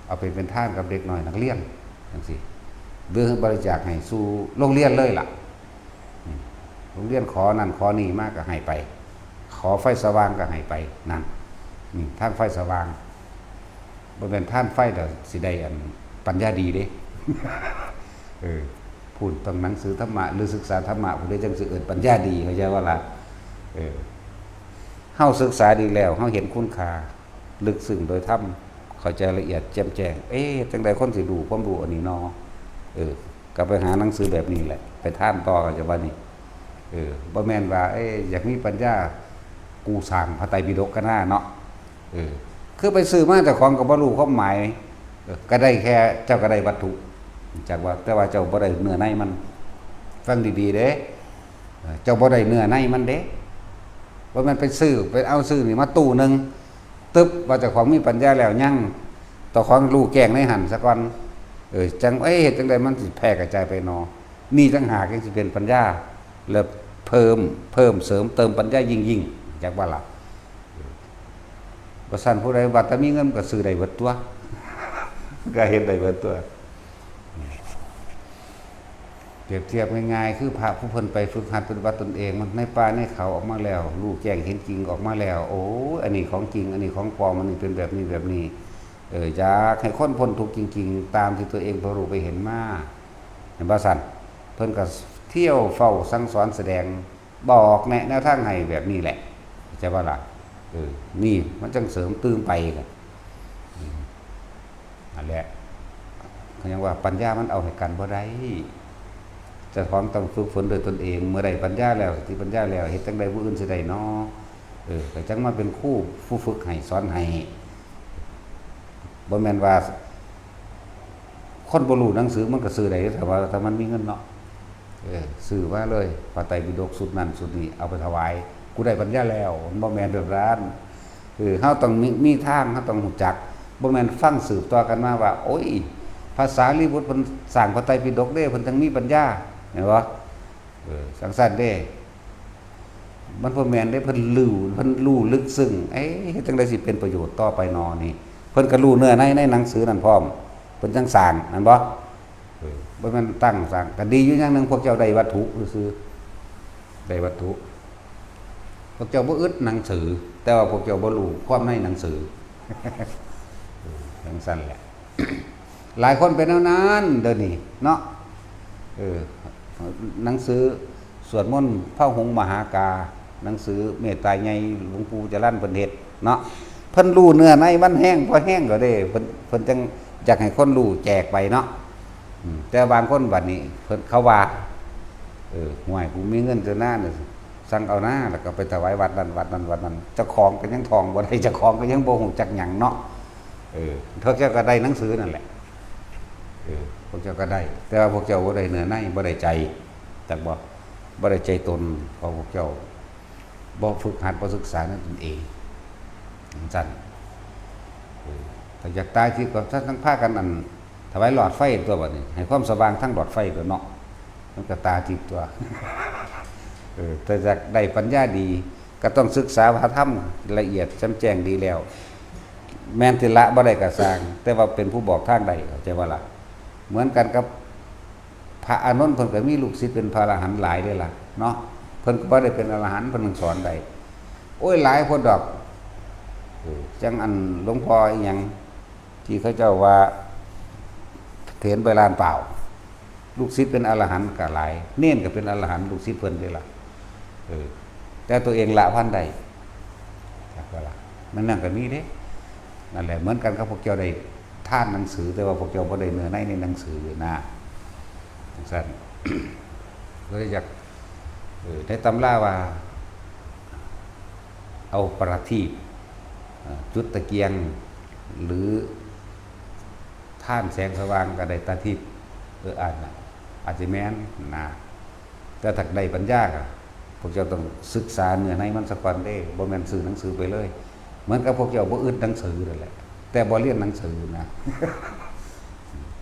ເອົາໄປເປັນທານກັບເດັກນ້ອຍນັກຮຽນຈັ່ງຊີ້ ຫຼື ບໍລິຈາກໃຫ້ສູ່ໂຮງຮຽນເລີຍລະ. ອືມ ໂຮງຮຽນຂໍນັ້ນຂໍນີ້ມາກໍໃຫ້ໄປ ຂໍໄຟສະຫວ່າງກໍໃຫ້ໄປ ນັ້ນ ອືມ ທາງໄຟສະຫວ່າງ ບໍ່ແມ່ນທານໄຟແລ້ວຊິໄດ້ອັນປັນຍາດີເດ້. ເອີ ພຸ້ນຕ້ອງໜັງສືທຳມະ ຫຼື ສຶກສາທຳມະພຸ້ນເດ້ ຈັ່ງຊິເອີ້ນປັນຍາດີ ເຂົ້າໃຈບໍ່ລະ? ເອີ ເຮົາສຶກສາດີແລ້ວ ເຮົາເຫັນຄຸນຄ່າ ເລິກເຊິ່ງໂດຍທຳ ເຂົ້າໃຈລະອຽດແຈ່ມແຈ້ງ ເອ ຈັ່ງໃດຄົນຊິຮູ້ຄວາມຮູ້ອັນນີ້ນໍ? ເອີ ກໍໄປຫາໜັງສືແບບນີ້ແຫຼະ ໄປທານຕໍ່ ເຂົ້າໃຈບໍ່ນີ້? ເອີ ບໍ່ແມ່ນວ່າ ເອີ ຢາກມີປັນຍາ ກູສ້າງພະໄຕປິດົກກັນນາເນາະ. ເອີ ຄືໄປຊື້ມາເຈົ້າຂອງກໍບໍ່ຮູ້ຄວາມໝາຍ. ເອີ ກໍໄດ້ແຄ່ ເຈົ້າກໍໄດ້ວັດຖຸ ຈັກວ່າ ແຕ່ວ່າເຈົ້າບໍ່ໄດ້ເນື້ອໃນມັນ. ຟັງດີໆເດ້ ເຈົ້າບໍ່ໄດ້ເນື້ອໃນມັນເດ້. ບໍ່ແມ່ນໄປຊື້ ໄປເອົາຊື້ນີ້ມາຕູ້ໜຶ່ງ ຕຶບ ວ່າເຈົ້າຂອງມີປັນຍາແລ້ວ ຍັງ ເຈົ້າຂອງຮູ້ແຈ້ງໃນຫັ້ນສາກ່ອນ. ເອີ ຈັ່ງ ເອີ ເຮັດຈັ່ງໃດມັນຊິແຜ່ກະຈາຍໄປໜໍ? ນີ້ຕ່າງຫາກຍັງຊິເປັນປັນຍາ ແລະ ເພີ່ມ ເພີ່ມເສີມເຕີມປັນຍາຍິ່ງໆ ຈັກວ່າລະ. ບໍ່ຊັ້ນຜູ້ໃດວ່າແຕ່ມີເງິນກໍຊື້ໄດ້ເບິດຕົວະ ກໍເຮັດໄດ້ເບິດຕົວະ. ປຽບທຽບງ່າຍໆ ຄືພະຜູ້ເພິ່ນໄປຝຶກຫັດປະຕິບັດຕົນເອງ ໃນປ່າໃນເຂົາອອກມາແລ້ວ ຮູ້ແຈ້ງເຫັນຈິງອອກມາແລ້ວ ໂອ້ຍ ອັນນີ້ຂອງຈິງ ອັນນີ້ຂອງປອມ ອັນນີ້ເປັນແບບນີ້ແບບນີ້. ເອີ ຢາກໃຫ້ຄົນພົ້ນທຸກຈິງໆ ຕາມທີ່ຕົວເອງໄປຮູ້ໄປເຫັນມາ ແມ່ນບໍ່ຊັ້ນ? ເພິ່ນກໍທ່ຽວເຝົ້າສັ່ງສອນສະແດງ ບອກແນະແນວທາງໃຫ້ແບບນີ້ແຫຼະ ເຂົ້າໃຈບໍ່ລະ? ເອີ ນີ້ມັນຈັ່ງເສີມຕື່ມໄປ. ອືມ ນັ້ນແຫຼະ ເຂົາຍັງວ່າປັນຍາມັນເອົາໃຫ້ກັນບໍ່ໄດ້. ເຈົ້າຂອງຕ້ອງຝຶກຝົນດ້ວຍຕົນເອງ. ເມື່ອໄດ້ປັນຍາແລ້ວ ສະຕິປັນຍາແລ້ວ ເຮັດຈັ່ງໃດຜູ້ອື່ນຊິໄດ້ນໍ? ເອີ ກໍຈັ່ງມາເປັນຄູຜູ້ຝຶກໃຫ້ ສອນໃຫ້. ບໍ່ແມ່ນວ່າຄົນບໍ່ຮູ້ໜັງສືມັນກໍຊື້ໄດ້ ຖ້າວ່າ ຖ້າມັນມີເງິນເນາະ. ເອີ ຊື້ມາເລີຍ ພະໄຕປິດົກຊຸດນັ້ນຊຸດນີ້ ເອົາໄປຖວາຍ ກູໄດ້ປັນຍາແລ້ວ. ມັນບໍ່ແມ່ນແບບນັ້ນ. ເອີ ເຮົາຕ້ອງມີ ມີທາງ ເຮົາຕ້ອງຮູ້ຈັກ. ບໍ່ແມ່ນຟັງສືບຕໍ່ກັນມາວ່າ ໂອ້ຍ ພະສາລີບຸດເພິ່ນສ້າງພະໄຕປິດົກເດ້ ເພິ່ນຈັ່ງມີປັນຍາ ແມ່ນບໍ່? ເອີ ຈັ່ງຊັ້ນເດ້. ມັນບໍ່ແມ່ນເດ້ ເພິ່ນຮູ້ ເພິ່ນຮູ້ເລິກເຊິ່ງ. ເອີ ເຮັດຈັ່ງໃດຊິເປັນປະໂຫຍດຕໍ່ໄປນໍນີ້? ເພິ່ນກໍຮູ້ເນື້ອໃນໃນໜັງສືນັ້ນພ້ອມ ເພິ່ນຈັ່ງສ້າງ ແມ່ນບໍ່? ເອີ ບໍ່ແມ່ນຕັ້ງສ້າງ. ກໍດີຢູ່ຢ່າງໜຶ່ງ ພວກເຈົ້າໄດ້ວັດຖຸຊື່ໆ ໄດ້ວັດຖຸ. ພວກເຈົ້າບໍ່ອຶດໜັງສື ແຕ່ວ່າພວກເຈົ້າບໍ່ຮູ້ຄວາມໃນໜັງສື. ເອີ ຈັ່ງຊັ້ນແຫຼະ. ຫຼາຍຄົນເປັນແນວນັ້ນເດີນີ້ເນາະ. ເອີ ໜັງສືສວດມົນພະຫົງມະຫາກາ ໜັງສືເມດຕາໃຫຍ່ ຫຼວງປູ່ຈະລັນເພິ່ນເຮັດເນາະ. ເພິ່ນຮູ້ເນື້ອໃນມັນແຮງພໍແຮງແລ້ວເດ້ ເພິ່ນ ເພິ່ນຈັ່ງຢາກໃຫ້ຄົນຮູ້ແຈກໄປເນາະ. ອືມ ແຕ່ບາງຄົນບັດນີ້ເພິ່ນ ເຂົາວ່າ ເອີ ຫ້ວຍ ກູມີເງິນແຕ່ນານ ສັ່ງເອົານາ ແລ້ວກໍໄປຖວາຍວັດນັ້ນວັດນັ້ນວັດນັ້ນ. ເຈົ້າຂອງກໍຍັງທ່ອງບໍ່ໄດ້ ເຈົ້າຂອງກໍຍັງບໍ່ຮູ້ຈັກຫຍັງເນາະ. ເອີ ພວກເຈົ້າກໍໄດ້ໜັງສືນັ້ນແຫຼະ. ເອີ ພວກເຈົ້າກໍໄດ້ ແຕ່ວ່າພວກເຈົ້າບໍ່ໄດ້ເນື້ອໃນ ບໍ່ໄດ້ໃຈ ຈັກບໍ່? ບໍ່ໄດ້ໃຈຕົນຂອງພວກເຈົ້າ ບໍ່ຝຶກຫັດ ບໍ່ສຶກສາດ້ວຍຕົນເອງ ຈັ່ງຊັ້ນ. ເອີ ຖ້າຢາກຕາຍທີ່ ກໍພາກັນອັນ ຖວາຍຫຼອດໄຟຕົວະບັດນີ້ ໃຫ້ຄວາມສະຫວ່າງທາງຫຼອດໄຟຕົວະເນາະ ມັນກໍຕາທິບຕົວະ. ເອີ ແຕ່ຢາກໄດ້ປັນຍາດີ ກໍຕ້ອງສຶກສາພະທຳລະອຽດແຈ່ມແຈ້ງດີແລ້ວ. ແມ່ນຊິລະບໍ່ໄດ້ກໍຊ່າງ ແຕ່ວ່າເປັນຜູ້ບອກທາງໄດ້ ເຂົ້າໃຈບໍ່ລະ? ເໝືອນກັນກັບພະອານົນ ເພິ່ນກໍມີລູກສິດເປັນພະອະລະຫັນຫຼາຍເດ້ລະເນາະ. ເພິ່ນກໍບໍ່ໄດ້ເປັນອະລະຫັນ ເພິ່ນຍັງສອນໄດ້ ໂອ້ຍ ຫຼາຍໂພດດອກ. ເອີ ຈັ່ງອັນຫຼວງພໍ່ອີ່ຫຍັງ ທີ່ເຂົາເຈົ້າວ່າເຖນໄປລ້ານປ່າວ ລູກສິດເປັນອະລະຫັນກໍຫຼາຍ ເນນກໍເປັນອະລະຫັນ ລູກສິດເພິ່ນເດ້ລະ. ເອີ ແຕ່ຕົວເອງລະພັນໄດ້ ຈັກວ່າລະ ມັນນັ້ນກໍມີເດ້. ນັ້ນແຫຼະ ເໝືອນກັນກັບພວກເຈົ້າໄດ້ທານໜັງສື ແຕ່ວ່າພວກເຈົ້າບໍ່ໄດ້ເນື້ອໃນໃນໜັງສືນະ ຈັ່ງຊັ້ນ. ກໍເລີຍຢາກ ເອີ ໃນຕຳລາວ່າ ເອົາປະທີບ ເອີ ຈຸດຕະກຽງ ຫຼື ທານແສງສະຫວ່າງກໍໄດ້ຕາທິບ. ເອີ ອາດນະ ອາດຈະແມ່ນນະ ແຕ່ຖ້າໄດ້ປັນຍາກໍ ພວກເຈົ້າຕ້ອງສຶກສາເນື້ອໃນມັນສາກ່ອນເດ້ ບໍ່ແມ່ນຊື້ໜັງສືໄປເລີຍ. ເໝືອນກັບພວກເຈົ້າບໍ່ອຶດໜັງສືນັ້ນແຫຼະ ແຕ່ບໍ່ລຽນໜັງສືນະ.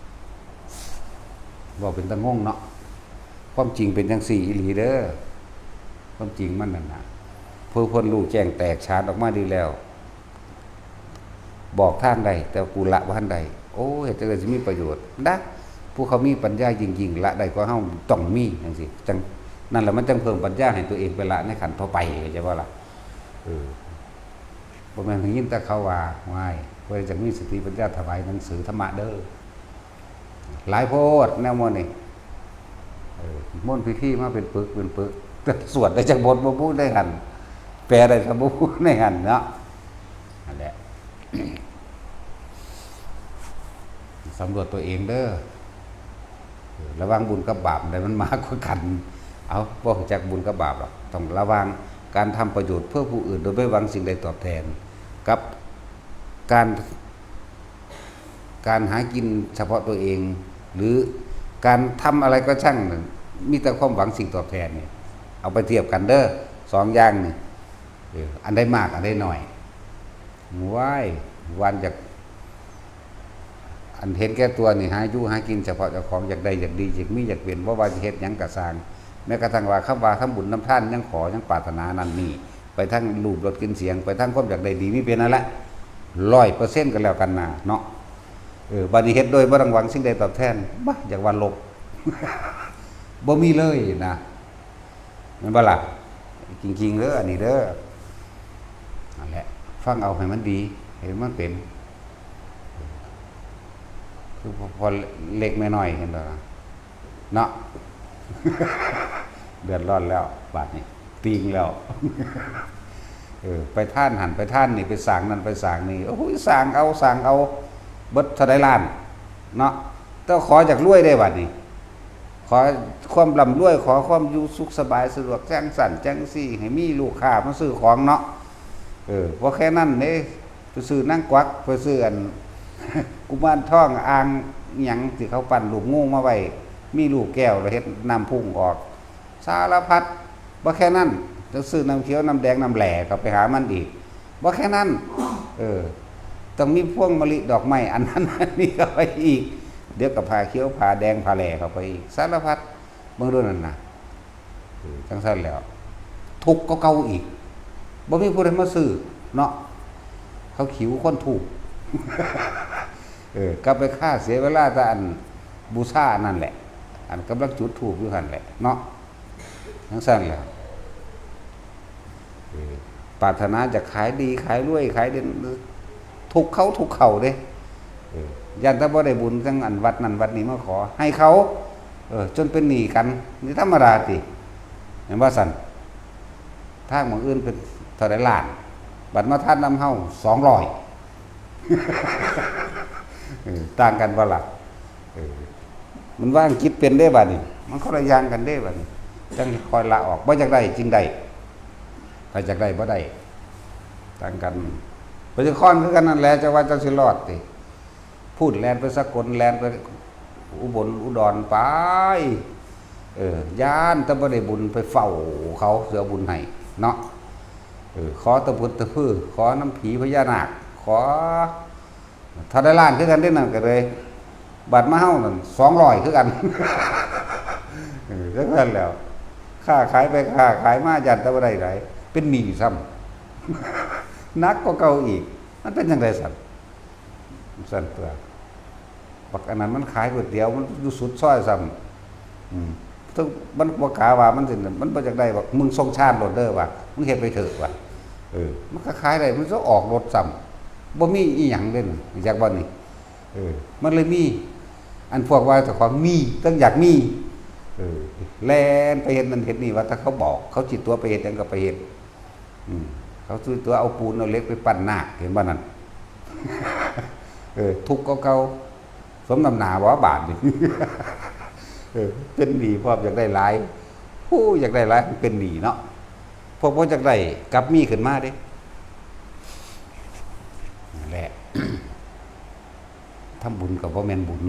ເວົ້າເປັນຕາງົງເນາະ. ຄວາມຈິງເປັນຈັ່ງຊີ້ອີ່ຫຼີເດີ ຄວາມຈິງມັນນັ້ນນະ. ຜູ້ເພິ່ນຮູ້ແຈ້ງແຕກສານອອກມາດີແລ້ວ ບອກທາງໄດ້ ແຕ່ວ່າກູລະບໍ່ທັນໄດ້. ໂອ້ ເຮັດຈັ່ງໃດຊິມີປະໂຫຍດນະ? ຜູ້ເຂົາມີປັນຍາຍິ່ງໆ ລະໄດ້ກວ່າເຮົາຕ້ອງມີ ຈັ່ງຊີ້ ຈັ່ງ ນັ້ນລະ ມັນຈັ່ງເພີ່ມປັນຍາໃຫ້ຕົວເອງໄປລະໃນຂັ້ນຕໍ່ໄປ ເຂົ້າໃຈບໍ່ລະ? ເອີ ບໍ່ແມ່ນໄດ້ຍິນແຕ່ເຂົາວ່າ ວ້າຍ ຜູ້ໃດຈັກມີສະຕິປັນຍາ ຖວາຍໜັງສືທຳມະເດີ. ຫຼາຍໂພດແນວໝູ່ນີ້ ເອີ ມົນພິທີມາເປັນປຶກເປັນປຶກ ແຕ່ສວດໄດ້ຈັກບົດບໍ່ຮູ້ໃນຫັ້ນ ແປໄດ້ຊະບໍ່ຮູ້ໃນຫັ້ນເນາະ. ນັ້ນແຫຼະ ສຳຫຼວດຕົວເອງເດີ ເອີ ລະຫວ່າງບຸນກັບບາບໃດມັນມາກກວ່າກັນ? ເອົາ ບໍ່ຮູ້ຈັກບຸນກັບບາບດອກ ຕ້ອງລະຫວ່າງ ການທຳປະໂຫຍດເພື່ອຜູ້ອື່ນໂດຍບໍ່ຫວັງສິ່ງໃດຕອບແທນ ກັບການ ການຫາກິນສະເພາະຕົວເອງ ຫຼື ການທຳອະໄລກໍຊ່າງ ມີແຕ່ຄວາມຫວັງສິ່ງຕອບແທນນີ້ ເອົາໄປທຽບກັນເດີ້ ສອງຢ່າງນີ້ ເອີ ອັນໃດມາກ ອັນໃດໜ້ອຍ. ວ້າຍ ຫວານຢາກ ອັນເຫັນແກ່ຕົວນີ້ ຫາຢູ່ຫາກິນສະເພາະເຈົ້າຂອງ ຢາກໄດ້ ຢາກດີ ຢາກມີ ຢາກເປັນ ບໍ່ວ່າຊິເຮັດຫຍັງກໍຊ່າງ ແມ້ກະທັ່ງວ່າຄຳວ່າທຳບຸນທຳທານ ຍັງຂໍ ຍັງປາດຖະໜານັ້ນນີ້ ໄປທາງຮູບລົດກິ່ນສຽງ ໄປທາງຄວາມຢາກໄດ້ດີມີເປັນນັ້ນແຫຼະ ຮ້ອຍເປີເຊັນກໍແລ້ວກັນນາເນາະ. ເອີ ບາດນີ້ເຮັດໂດຍບໍ່ຕ້ອງຫວັງສິ່ງໃດຕອບແທນ ບາ ຢາກວ່າລົບ ບໍ່ມີເລີຍນະ. ແມ່ນບໍ່ລະ? ຈິງໆ ເດີ ອັນນີ້ເດີ ນັ້ນແຫຼະ ຟັງເອົາໃຫ້ມັນດີ ໃຫ້ມັນເປັນ ຄືພໍ່ເລັກແມ່ນ້ອຍ ເຫັນບໍ່ລະ ເນາະ? ເດືອດຮ້ອນແລ້ວ ບາດນີ້ ຕີງແລ້ວ ເອີ ໄປທານຫັ້ນ ໄປທານນີ້ ໄປສ້າງນັ້ນ ໄປສ້າງນີ້ ໂອ້ຍ ສ້າງເອົາ ສ້າງເອົາ ເບິດເທົ່າໃດລ້ານ ເນາະ? ແຕ່ຂໍຢາກລວຍເດ້ ບາດນີ້ ຂໍຄວາມລ່ຳລວຍ ຂໍຄວາມຢູ່ສຸກສະບາຍ ສະດວກຈັ່ງຊັ້ນຈັ່ງຊີ້ ໃຫ້ມີລູກຄ້າມາຊື້ຂອງເນາະ. ເອີ ບໍ່ແຄ່ນັ້ນເດ້ ໄປຊື້ນາງກວັກ ໄປຊື້ອັນ ກຸມານທອງ ອ່າງຫຍັງທີ່ເຂົາປັ້ນຮູບງູມາໄວ້ ມີລູກແກ້ວ ແລ້ວເຮັດນ້ຳພຸ່ງອອກ ສາລະພັດ. ບໍ່ແຄ່ນັ້ນ ຈະຊື້ນ້ຳຂຽວ ນ້ຳແດງ ນ້ຳແຫຼເຂົ້າໄປຫາມັນອີກ. ບໍ່ແຄ່ນັ້ນ ເອີ ຕ້ອງມີພວງມະລິ ດອກໄມ້ ອັນນັ້ນອັນນີ້ເຂົ້າໄປອີກ ດຽວກໍຜ້າຂຽວ ຜ້າແດງ ຜ້າແຫຼເຂົ້າໄປອີກ ສາລະພັດ. ເບິ່ງດູນັ້ນນະ ເອີ ຈັ່ງຊັ້ນແລ້ວ ທຸກກວ່າເກົ່າອີກ ບໍ່ມີຜູ້ໃດມາຊື້ເນາະ ເຂົາຂິວຄົນທຸກ ເອີ ກັບໄປຄາເສຍເວລາແຕ່ອັນບູຊາອັນນັ້ນແຫຼະ ອັນກຳລັງຈຸດທູບຢູ່ຫັ້ນແຫຼະເນາະ. ຈັ່ງຊັ້ນແຫຼະ ເອີ ປາດຖະໜາຈະຂາຍດີ ຂາຍລວຍ ຂາຍເດັ່ນ ທຸກເຂົາ ທຸກເຂົາເດ້. ເອີ ຢ້ານແຕ່ບໍ່ໄດ້ບຸນ ຈັ່ງອັນວັດນັ້ນວັດນີ້ມາຂໍໃຫ້ເຂົາ ເອີ ຈົນເປັນໜີ້ກັນ ນີ້ທຳມະດາຕິ ແມ່ນບໍ່ຊັ້ນ? ທາງໝ່ອງອື່ນເປັນເທົ່າໃດລ້ານ ບັດມາທານນຳເຮົາ ສອງຮ້ອຍ ເອີ ຕ່າງກັນບໍ່ລະ? ເອີ ມັນວາງຈິດເປັນເດ້ບາດນີ້ ມັນຄົນລະຢ່າງກັນເດ້ບາດນີ້ ຈັ່ງຄ່ອຍລະອອກ ບໍ່ຢາກໄດ້ຈຶ່ງໄດ້ ໃຜຢາກໄດ້ບໍ່ໄດ້ ຕ່າງກັນ. ໄປນະຄອນຄືກັນນັ້ນແຫຼະ ເຈົ້າວ່າເຈົ້າຊິລອດຕິ ພຸ້ນແລ່ນໄປສະກົນ ແລ່ນໄປອຸບົນອຸດອນໄປ ເອີ ຢ້ານແຕ່ບໍ່ໄດ້ບຸນ ໄປເຝົ້າເຂົາ ເຂົາຊິເອົາບຸນໃຫ້ເນາະ. ເອີ ຂໍຕະພຸດຕະພື ຂໍນຳຜີພະຍານາກ ຂໍ ເທົ່າໃດລ້ານຄືກັນເດ້ນັ້ນ ກໍເລີຍ ບັດມາເຮົານັ້ນ ສອງຮ້ອຍຄືກັນ ເອີ ຈັ່ງຊັ້ນແຫຼະ ຄ້າຂາຍໄປຄ້າຂາຍມາ ຢ້ານແຕ່ບໍ່ໄດ້ຫຼາຍ ເປັນໜີ້ຊ້ຳ ໜັກກວ່າເກົ່າອີກ. ມັນເປັນຈັ່ງໃດຊັ້ນ? ຊັ້ນຕົວະ ບັກອັນນັ້ນມັນຂາຍກ໋ວຍຕຽວ ມັນຢູ່ສຸດຊອຍຊ້ຳ ອືມ ເຖິງມັນບໍ່ກ້າວ່າມັນຊິ ມັນບໍ່ຢາກໄດ້ບັກ ມຶງສົ່ງຊານໂລດເດີວ່າ ມຶງເຮັດໄປເຖາະວ່າ ເອີ ມັນກໍຂາຍໄດ້ ມັນຈະອອກລົດຊ້ຳ ບໍ່ມີອີ່ຫຍັງເດ້ ຮູ້ຈັກບໍ່ນີ້? ເອີ ມັນເລີຍມີ ອັນພວກວ່າເຈົ້າຂອງມີ ເຊິ່ງຢາກມີ ເອີ ແລ່ນໄປເຮັດນັ້ນເຮັດນີ້ ວ່າຖ້າເຂົາບອກ ເຂົາຊິຕົວະໄປເຮັດຫຍັງກໍໄປເຮັດ ອືມ ເຂົາຊື້ຕົວະເອົາປູນເອົາເຫຼັກໄປປັ້ນນາກ ເຫັນບໍ່ນັ້ນ? ເອີ ທຸກກວ່າເກົ່າ ສົມນ້ຳໜ້າບໍ່ບາດນີ້? ເອີ ເປັນໜີ້ພ້ອມ ຢາກໄດ້ຫຼາຍ ໂອ້ ຢາກໄດ້ຫຼາຍ ເປັນໜີ້ເນາະ ພວກບໍ່ຢາກໄດ້ກັບມີຂຶ້ນມາເດ້ ນັ້ນແຫຼະ. ທຳບຸນກໍບໍ່ແມ່ນບຸນ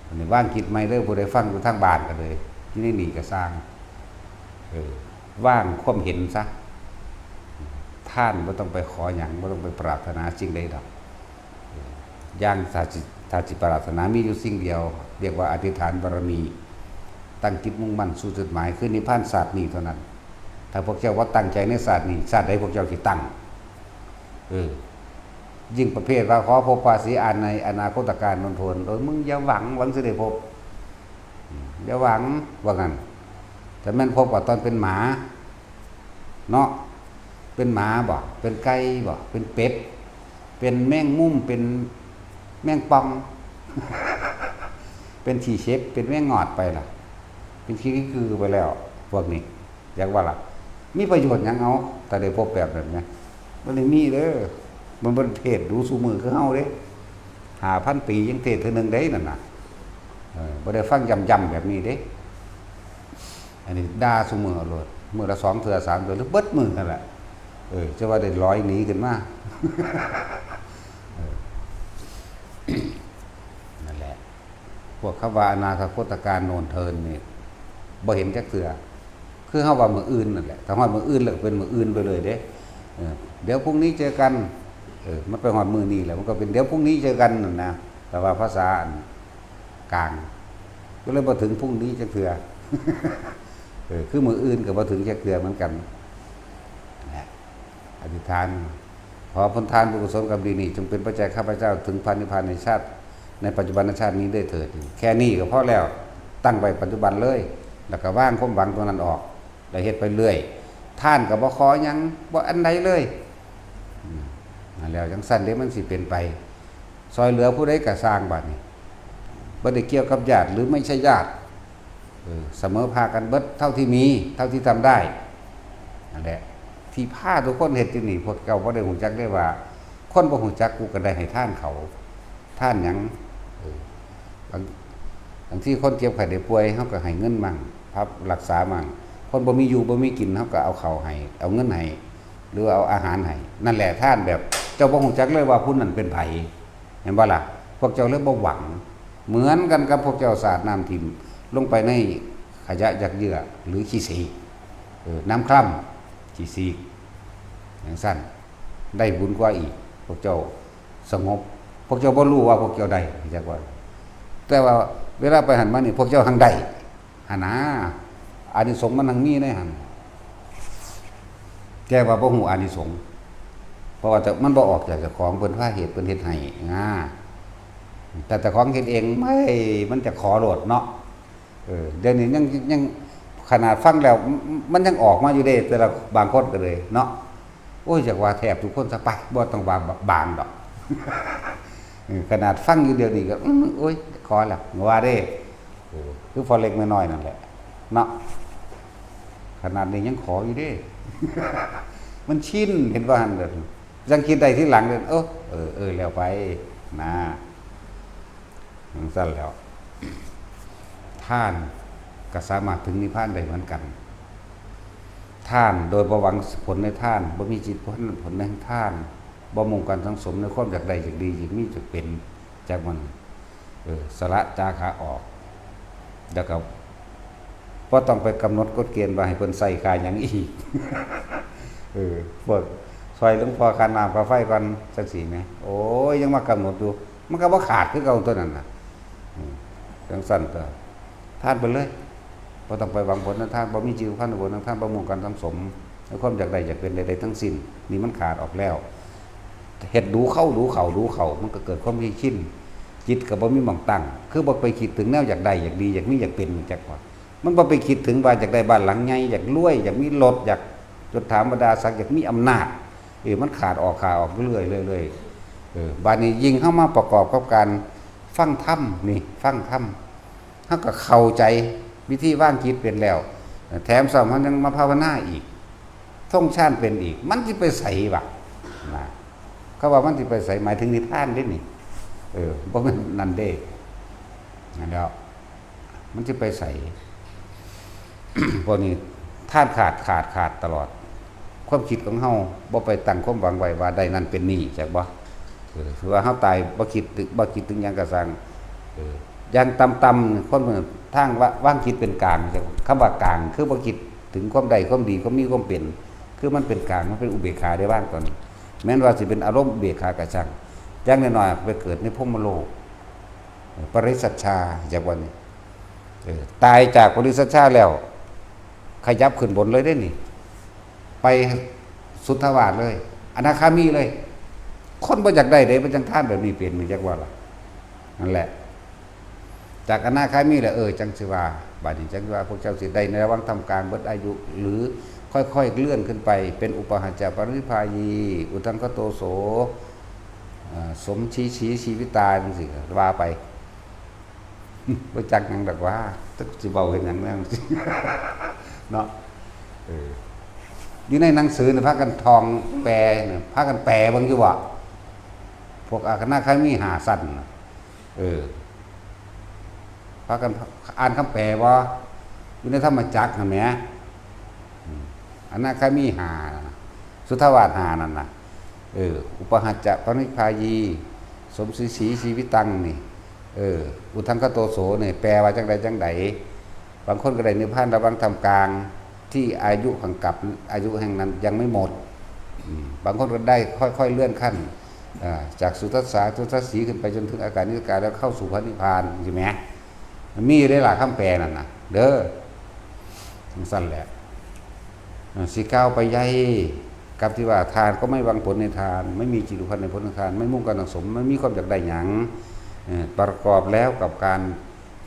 ອັນນີ້ວາງຈິດໃໝ່ເດີ ຜູ້ໃດຟັງຢູ່ທາງບ້ານກໍເລີຍ ຢູ່ໃນນີ້ກໍຊ່າງ ເອີ ວາງຄວາມເຫັນຊະ ທ່ານບໍ່ຕ້ອງໄປຂໍຫຍັງ ບໍ່ຕ້ອງໄປປາດຖະໜາສິ່ງໃດດອກ ເອີ ຢ່າງ ຖ້າຊິ ຖ້າຊິປາດຖະໜາມີຢູ່ສິ່ງດຽວ ຮຽກວ່າອະທິຖານບາລະມີ ຕັ້ງຈິດມຸ່ງໝັ້ນສູ່ຈຸດໝາຍ ຄືນິບພານຊາດນີ້ເທົ່ານັ້ນ. ຖ້າພວກເຈົ້າບໍ່ຕັ້ງໃຈໃນຊາດນີ້ ຊາດໃດພວກເຈົ້າຊິຕັ້ງ? ເອີ ຍິ່ງປະເພດວ່າຂໍພົບພະສີອານໃນອະນາຄົດຕະການໂນ້ນໂທນ ໂດຍມຶງຢ່າຫວັງ ຫວັງຊິໄດ້ພົບ ອືມ ຢ່າຫວັງ ວ່າຊັ້ນ. ແຕ່ແມ່ນພົບກໍຕອນເປັນໝາເນາະ ເປັນໝາບໍ ເປັນໄກ່ບໍ ເປັນເປັດ ເປັນແມງມຸມ ເປັນແມງປ່ອງ ເປັນຂີ້ເສັບ ເປັນແມງງອດໄປລະ ເປັນຂີ້ກືໄປແລ້ວ ພວກນີ້ ຢາກວ່າລະ ມີປະໂຫຍດຫຍັງເອົາ ຖ້າໄດ້ພົບແບບນັ້ນນະ? ບໍ່ໄດ້ມີເດີ ມັນບໍ່ໄດ້ເທດດູຊຸມື້ຄືເຮົາເດ້ ຫ້າພັນປີຍັງເທດເທື່ອໜຶ່ງເດ້ນັ້ນນະ ເອີ ບໍ່ໄດ້ຟັງຢ້ຳໆແບບນີ້ເດ້ ອັນນີ້ດ່າຊຸມື້ເອົາໂລດ ມື້ລະສອງເທື່ອສາມເທື່ອ ຫຼືເບິດມື້ຫັ້ນແຫຼະ ເອີ ຈະວ່າໄດ້ລອຍໜີຂຶ້ນມາ ເອີ ນັ້ນແຫຼະ ພວກຄຳວ່າອະນາຄະໂກດຕະການໂນນເທີນນີ້ ບໍ່ເຫັນຈັກເທື່ອ ຄືເຮົາວ່າມື້ອື່ນນັ້ນແຫຼະ ຖ້າຮອດມື້ອື່ນແລ້ວກໍເປັນມື້ອື່ນໄປເລີຍເດ້ ເອີ ດຽວພລຸ່ງນີ້ເຈີກັນ ເອີ ມັນໄປຮອດມື້ນີ້ແລ້ວ ມັນກໍເປັນດຽວພລຸ່ງນີ້ເຈີກັນນັ້ນນະ ແຕ່ວ່າພາສາອັນ ກາງ ກໍເລີຍບໍ່ເຖິງພລຸ່ງນີ້ຈັກເທື່ອ ເອີ ຄືມື້ອື່ນກໍບໍ່ເຖິງຈັກເທື່ອເໝືອນກັນ ແລະ ອະທິຖານ ຂໍຜົນທານບຸນກຸສົນກຳດີນີ້ ຈົ່ງເປັນປັດໄຈຂ້າພະເຈົ້າເຖິງພະນິບພານໃນຊາດ ໃນປັດຈຸບັນນະຊາດນີ້ດ້ວຍເຖີດ. ແຄ່ນີ້ກໍພໍແລ້ວ ຕັ້ງໄວ້ປັດຈຸບັນເລີຍ ແລ້ວກໍວາງຄວາມຫວັງຕົງນັ້ນອອກ ແລ້ວເຮັດໄປເລື້ອຍ ທ່ານກໍບໍ່ຂໍຫຍັງ ບໍ່ອັນໃດເລີຍ ອືມ ນັ້ນແຫຼະ ຈັ່ງຊັ້ນເດ້ມັນຊິເປັນໄປ ຊ່ອຍເຫຼືອຜູ້ໃດກໍຊ່າງບາດນີ້ ບໍ່ໄດ້ກ່ຽວກັບຍາດ ຫຼື ໄມ່ໃຊ່ຍາດ ເອີ ສະເໝີພາກກັນເບິດເທົ່າທີ່ມີ ເທົ່າທີ່ທຳໄດ້ ນັ້ນແຫຼະ ທີ່ພາທຸກຄົນເຮັດຢູ່ນີ້ ພວກເຈົ້າບໍ່ໄດ້ຮູ້ຈັກເດ້ວ່າ ຄົນບໍ່ຮູ້ຈັກ ກູກໍໄດ້ໃຫ້ທານເຂົາ ທານຫຍັງ ເອີ ບາງ ບາງທີຄົນເຈັບໄຂ້ໄດ້ປ່ວຍ ເຮົາກໍໃຫ້ເງິນມັ່ງ ພັບ ລັກສາມັ່ງ ຄົນບໍ່ມີຢູ່ບໍ່ມີກິນ ເຮົາກໍເອົາເຂົ້າໃຫ້ ເອົາເງິນໃຫ້ ຫຼືວ່າເອົາອາຫານໃຫ້ ນັ້ນແຫຼະ ທານແບບເຈົ້າບໍ່ຮູ້ຈັກເລີຍວ່າຜູ້ນັ້ນເປັນໃຜ ແມ່ນບໍ່ລະ? ພວກເຈົ້າເລີຍບໍ່ຫວັງ ເໝືອນກັນກັບພວກເຈົ້າສາດນ້ຳຖິ້ມລົງໄປໃນຂະຫຍະຫຍັກເຫຍື່ອ ຫຼື ຂີ້ສີກ ເອີ ນ້ຳຄລ່ຳ ຂີ້ສີກ ຈັ່ງຊັ້ນ ໄດ້ບຸນກວ່າອີກ ພວກເຈົ້າສະຫງົບ ພວກເຈົ້າບໍ່ຮູ້ວ່າພວກເຈົ້າໄດ້ ຈັກວ່າ ແຕ່ວ່າເວລາໄປຫັ້ນມານີ້ ພວກເຈົ້າຮັ່ງໄດ້ຫັ້ນນາ ອານິສົງມັນຮັ່ງມີໃນຫັ້ນ ແຕ່ວ່າບໍ່ຮູ້ອານິສົງ ເພາະວ່າແຕ່ມັນບໍ່ອອກຈາກເຈົ້າຂອງ ເພິ່ນພາເຮັດ ເພິ່ນເຮັດໃຫ້ນາ ແຕ່ເຈົ້າຂອງເຮັດເອງ ເອີຍ ມັນຈະຂໍໂລດເນາະ ເອີ ດຽວນີ້ຍັງ ຍັງ ຂະໜາດຟັງແລ້ວ ມັນຍັງອອກມາຢູ່ເດ້ ແຕ່ລະບາງຄົນກໍເລີຍເນາະ ໂອ້ຍ ຢາກວ່າແທບທຸກຄົນຊະໄປ ບໍ່ຕ້ອງວ່າບາງດອກ ເອີ ຂະໜາດຟັງຢູ່ດຽວນີ້ກໍ ອື ໂອ້ຍ ຂໍແລ້ວ ວ່າເດ້ ເອີ ຄືພໍ່ເລັກແມ່ນ້ອຍນັ້ນແຫຼະເນາະ ຂະໜາດນີ້ຍັງຂໍຢູ່ເດ້ ມັນຊິນ ເຫັນບໍ່ຫັ້ນ ຈັ່ງຄິດໄດ້ທີຫຼັງເດີ ເອີ ເອີ ເອີ ແລ້ວໄປນາ ຈັ່ງຊັ້ນແລ້ວ ທານກໍສາມາດເຖິງນິບພານໄດ້ເໝືອນກັນ ທານໂດຍບໍ່ຫວັງຜົນໃນທານ ບໍ່ມີຈິດຜົນ ຜົນໃນທານ ບໍ່ມຸ່ງການສັງສົມໃນຄວາມຢາກໄດ້ ຢາກດີ ຢາກມີ ຢາກເປັນ ຈັກມັນ ເອີ ສະຫຼະຈາຄະອອກ ແລ້ວກໍບໍ່ຕ້ອງໄປກຳນົດກົດເກນວ່າໃຫ້ເພິ່ນໃຊ້ຄ່າຫຍັງອີກ ເອີ ພວກຊ່ອຍຫຼວງພໍ່ຄ່ານ້ຳຄ່າໄຟກ່ອນ ຈັ່ງຊີ້ແໝ ໂອ້ຍ ຍັງມາກຳນົດຢູ່ ມັນກໍບໍ່ຂາດຄືເກົ່າຕົວນັ້ນນະ ອືມ ຈັ່ງຊັ້ນກໍ ທານໄປເລີຍ ບໍ່ຕ້ອງໄປຫວັງຜົນໃນທານ ບໍ່ມີຈິດພັນຜົນໃນທານ ບໍ່ມຸ່ງການສັງສົມໃນຄວາມຢາກໄດ້ຢາກເປັນໃດໆທັງສິ້ນ ນີ້ມັນຂາດອອກແລ້ວ ເຮັດດູເຂົ້າ ດູເຂົ້າ ດູເຂົ້າ ມັນກໍເກີດຄວາມເຄີຍຊິນ ຈິດກໍບໍ່ມີໝ່ອງຕັ້ງ ຄືບໍ່ໄປຄິດເຖິງແນວຢາກໄດ້ ຢາກດີ ຢາກມີ ຢາກເປັນ ຈັກວ່າ ມັນບໍ່ໄປຄິດເຖິງວ່າຢາກໄດ້ບ້ານຫຼັງໃຫຍ່ ຢາກລວຍ ຢາກມີລົດ ຢາກຍົດຖາບັນດາສັກ ຢາກມີອຳນາດ ເອີ ມັນຂາດອອກ ຂາດອອກເລື້ອຍໆ ເອີ ບາດນີ້ຍິ່ງເຮົາມາປະກອບກັບການຟັງທຳນີ້ ຟັງທຳ ເຮົາກໍເຂົ້າໃຈວິທີວາງຈິດເປັນແລ້ວ ແຖມຊ້ຳເຮົາຍັງມາພາວະນາອີກ ທ່ອງຊານເປັນອີກ ມັນຊິໄປໃສວະ ນະ ເຂົາວ່າມັນຊິໄປໃສ ໝາຍເຖິງນິບພານເດ້ນີ້ ເອີ ບໍ່ແມ່ນນັ້ນເດ້ ນັ້ນແຫຼ້ວ ມັນຊິໄປໃສ ພວກນີ້ທານຂາດ ຂາດ ຂາດຕະຫຼອດ ຄວາມຄິດຂອງເຮົາບໍ່ໄປຕັ້ງຄວາມຫວັງໄວ້ວ່າໄດ້ນັ້ນເປັນນີ້ ຈັກບໍ່? ເອີ ຖືວ່າເຮົາຕາຍບໍ່ຄິດ ບໍ່ຄິດເຖິງຫຍັງກໍຊ່າງ ເອີ ຢ່າງຕ່ຳໆ ຄົນທາງວ່າ ວາງຈິດເປັນກາງ ຄຳວ່າກາງ ຄືບໍ່ຄິດເຖິງຄວາມໄດ້ຄວາມດີ ຄວາມມີຄວາມເປັນ ຄືມັນເປັນກາງ ມັນເປັນອຸເບກຂາໄດ້ວາງຕອນ ແມ່ນວ່າຊິເປັນອາລົມອຸເບກຂາກໍຊ່າງ ຢ່າງໜ້ອຍໆ ໄປເກີດໃນພົມມະໂລກ ປະລິສັດຊາ ຈັກວ່ານີ້ ເອີ ຕາຍຈາກປະລິສັດຊາແລ້ວ ຂະຫຍັບຂຶ້ນບົນເລີຍເດ້ນີ້ ໄປສຸດທະວາດເລີຍ ອະນາຄາມີເລີຍ ຄົນບໍ່ຢາກໄດ້ເດ້ ມັນຈັ່ງທານແບບນີ້ເປັນ ຈັກວ່າລະ ນັ້ນແຫຼະ ຈາກອະນາຄາມີແລ້ວ ເອີ ຈັ່ງຊິວ່າ ບາດນີ້ຈັ່ງຊິວ່າ ພວກເຈົ້າຊິໄດ້ໃນລະຫວ່າງທ່າມກາງເບິດອາຍຸ ຫຼື ຄ່ອຍໆເລື່ອນຂຶ້ນໄປ ເປັນອຸປະຫາຈະປະລິພາຢີ ອຸທັງຄະໂຕໂສ ເອີ ສົມຊີ ຊີ ຊີວິຕາ ຈັ່ງຊີ້ກໍວ່າໄປ ບໍ່ຈັກຫຍັງດອກວ່າ ຈັກຊິເວົ້າເຮັດຫຍັງແນວ ເນາະ ເອີ ຢູ່ໃນໜັງສືນີ້ພາກັນທ່ອງແປນະ ພາກັນແປເບິ່ງຢູ່ບໍ່? ພວກອະນາຄາມີຫ້າຊັ້ນນະ ເອີ ພາກັນອ່ານຄຳແປບໍ່? ຢູ່ໃນທຳມະຈັກຫັ້ນແໝ ອືມ ອະນາຄາມີຫ້າ ສຸດທາວາດຫ້ານັ້ນນະ ເອີ ອຸປະຫັດຈະປະນິພາຢີ ສົມຊີວິດຕັງນີ້ ເອີ ອຸທັງຄະໂຕໂສນີ້ ແປວ່າຈັ່ງໃດຈັ່ງໃດ? ບາງຄົນກໍໄດ້ນິບພານລະຫວ່າງທ່າມກາງ ທີ່ອາຍຸຂອງກັບ ອາຍຸແຫ່ງນັ້ນຍັງໄມ່ໝົດ ອາ ບາງຄົນກໍໄດ້ຄ່ອຍໆເລື່ອນຂັ້ນ ອາ ຈາກສຸທັດສາ ສຸທັດສີ ຂຶ້ນໄປຈົນເຖິງອາການນິກາ ແລ້ວເຂົ້າສູ່ພະນິບພານ ຈັ່ງຊີ້ແໝ ມັນມີຢູ່ເດ້ລະ ຄຳແປນັ້ນນະເດີ ຈັ່ງຊັ້ນແຫຼະ ເອີ ຊິກ່າວໄປໃຫຍ່ກັບທີ່ວ່າ ທານກໍໄມ່ຫວັງຜົນໃນທານ ໄມ່ມີຈິດຜູກພັນໃນຜົນຂອງທານ ໄມ່ມຸ່ງການສັງສົມ ໄມ່ມີຄວາມຢາກໄດ້ຫຍັງ ເອີ ປະກອບແລ້ວກັບການ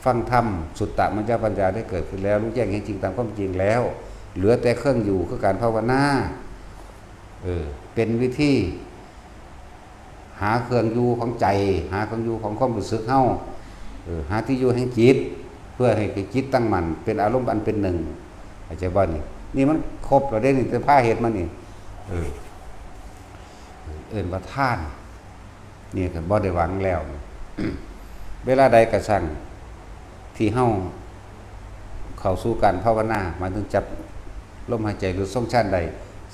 ຟັງທຳ ສຸດຕະມະຍະປັນຍາໄດ້ເກີດຂຶ້ນແລ້ວ ຮູ້ແຈ້ງເຫັນຈິງຕາມຄວາມເປັນຈິງແລ້ວ ເຫຼືອແຕ່ເຄື່ອງຢູ່ຄືການພາວະນາ ເອີ ເປັນວິທີ ຫາເຄື່ອງຢູ່ຂອງໃຈ ຫາເຄື່ອງຢູ່ຂອງຄວາມຮູ້ສຶກເຮົາ ເອີ ຫາທີ່ຢູ່ແຫ່ງຈິດ ເພື່ອໃຫ້ຈິດຕັ້ງໝັ້ນເປັນອາລົມອັນເປັນໜຶ່ງ ເຂົ້າໃຈບໍ່ນີ້? ນີ້ມັນຄົບແລ້ວເດ້ນີ້ ແຕ່ພາເຮັດມານີ້ ເອີ ເອີ້ນວ່າທານ ນີ້ກໍບໍ່ໄດ້ຫວັງແລ້ວ ເວລາໃດກໍຊ່າງທີ່ເຮົາເຂົ້າສູ່ການພາວະນາ ໝາຍເຖິງຈັບລົມຫາຍໃຈ ຫຼື ຊົງຊານໄດ້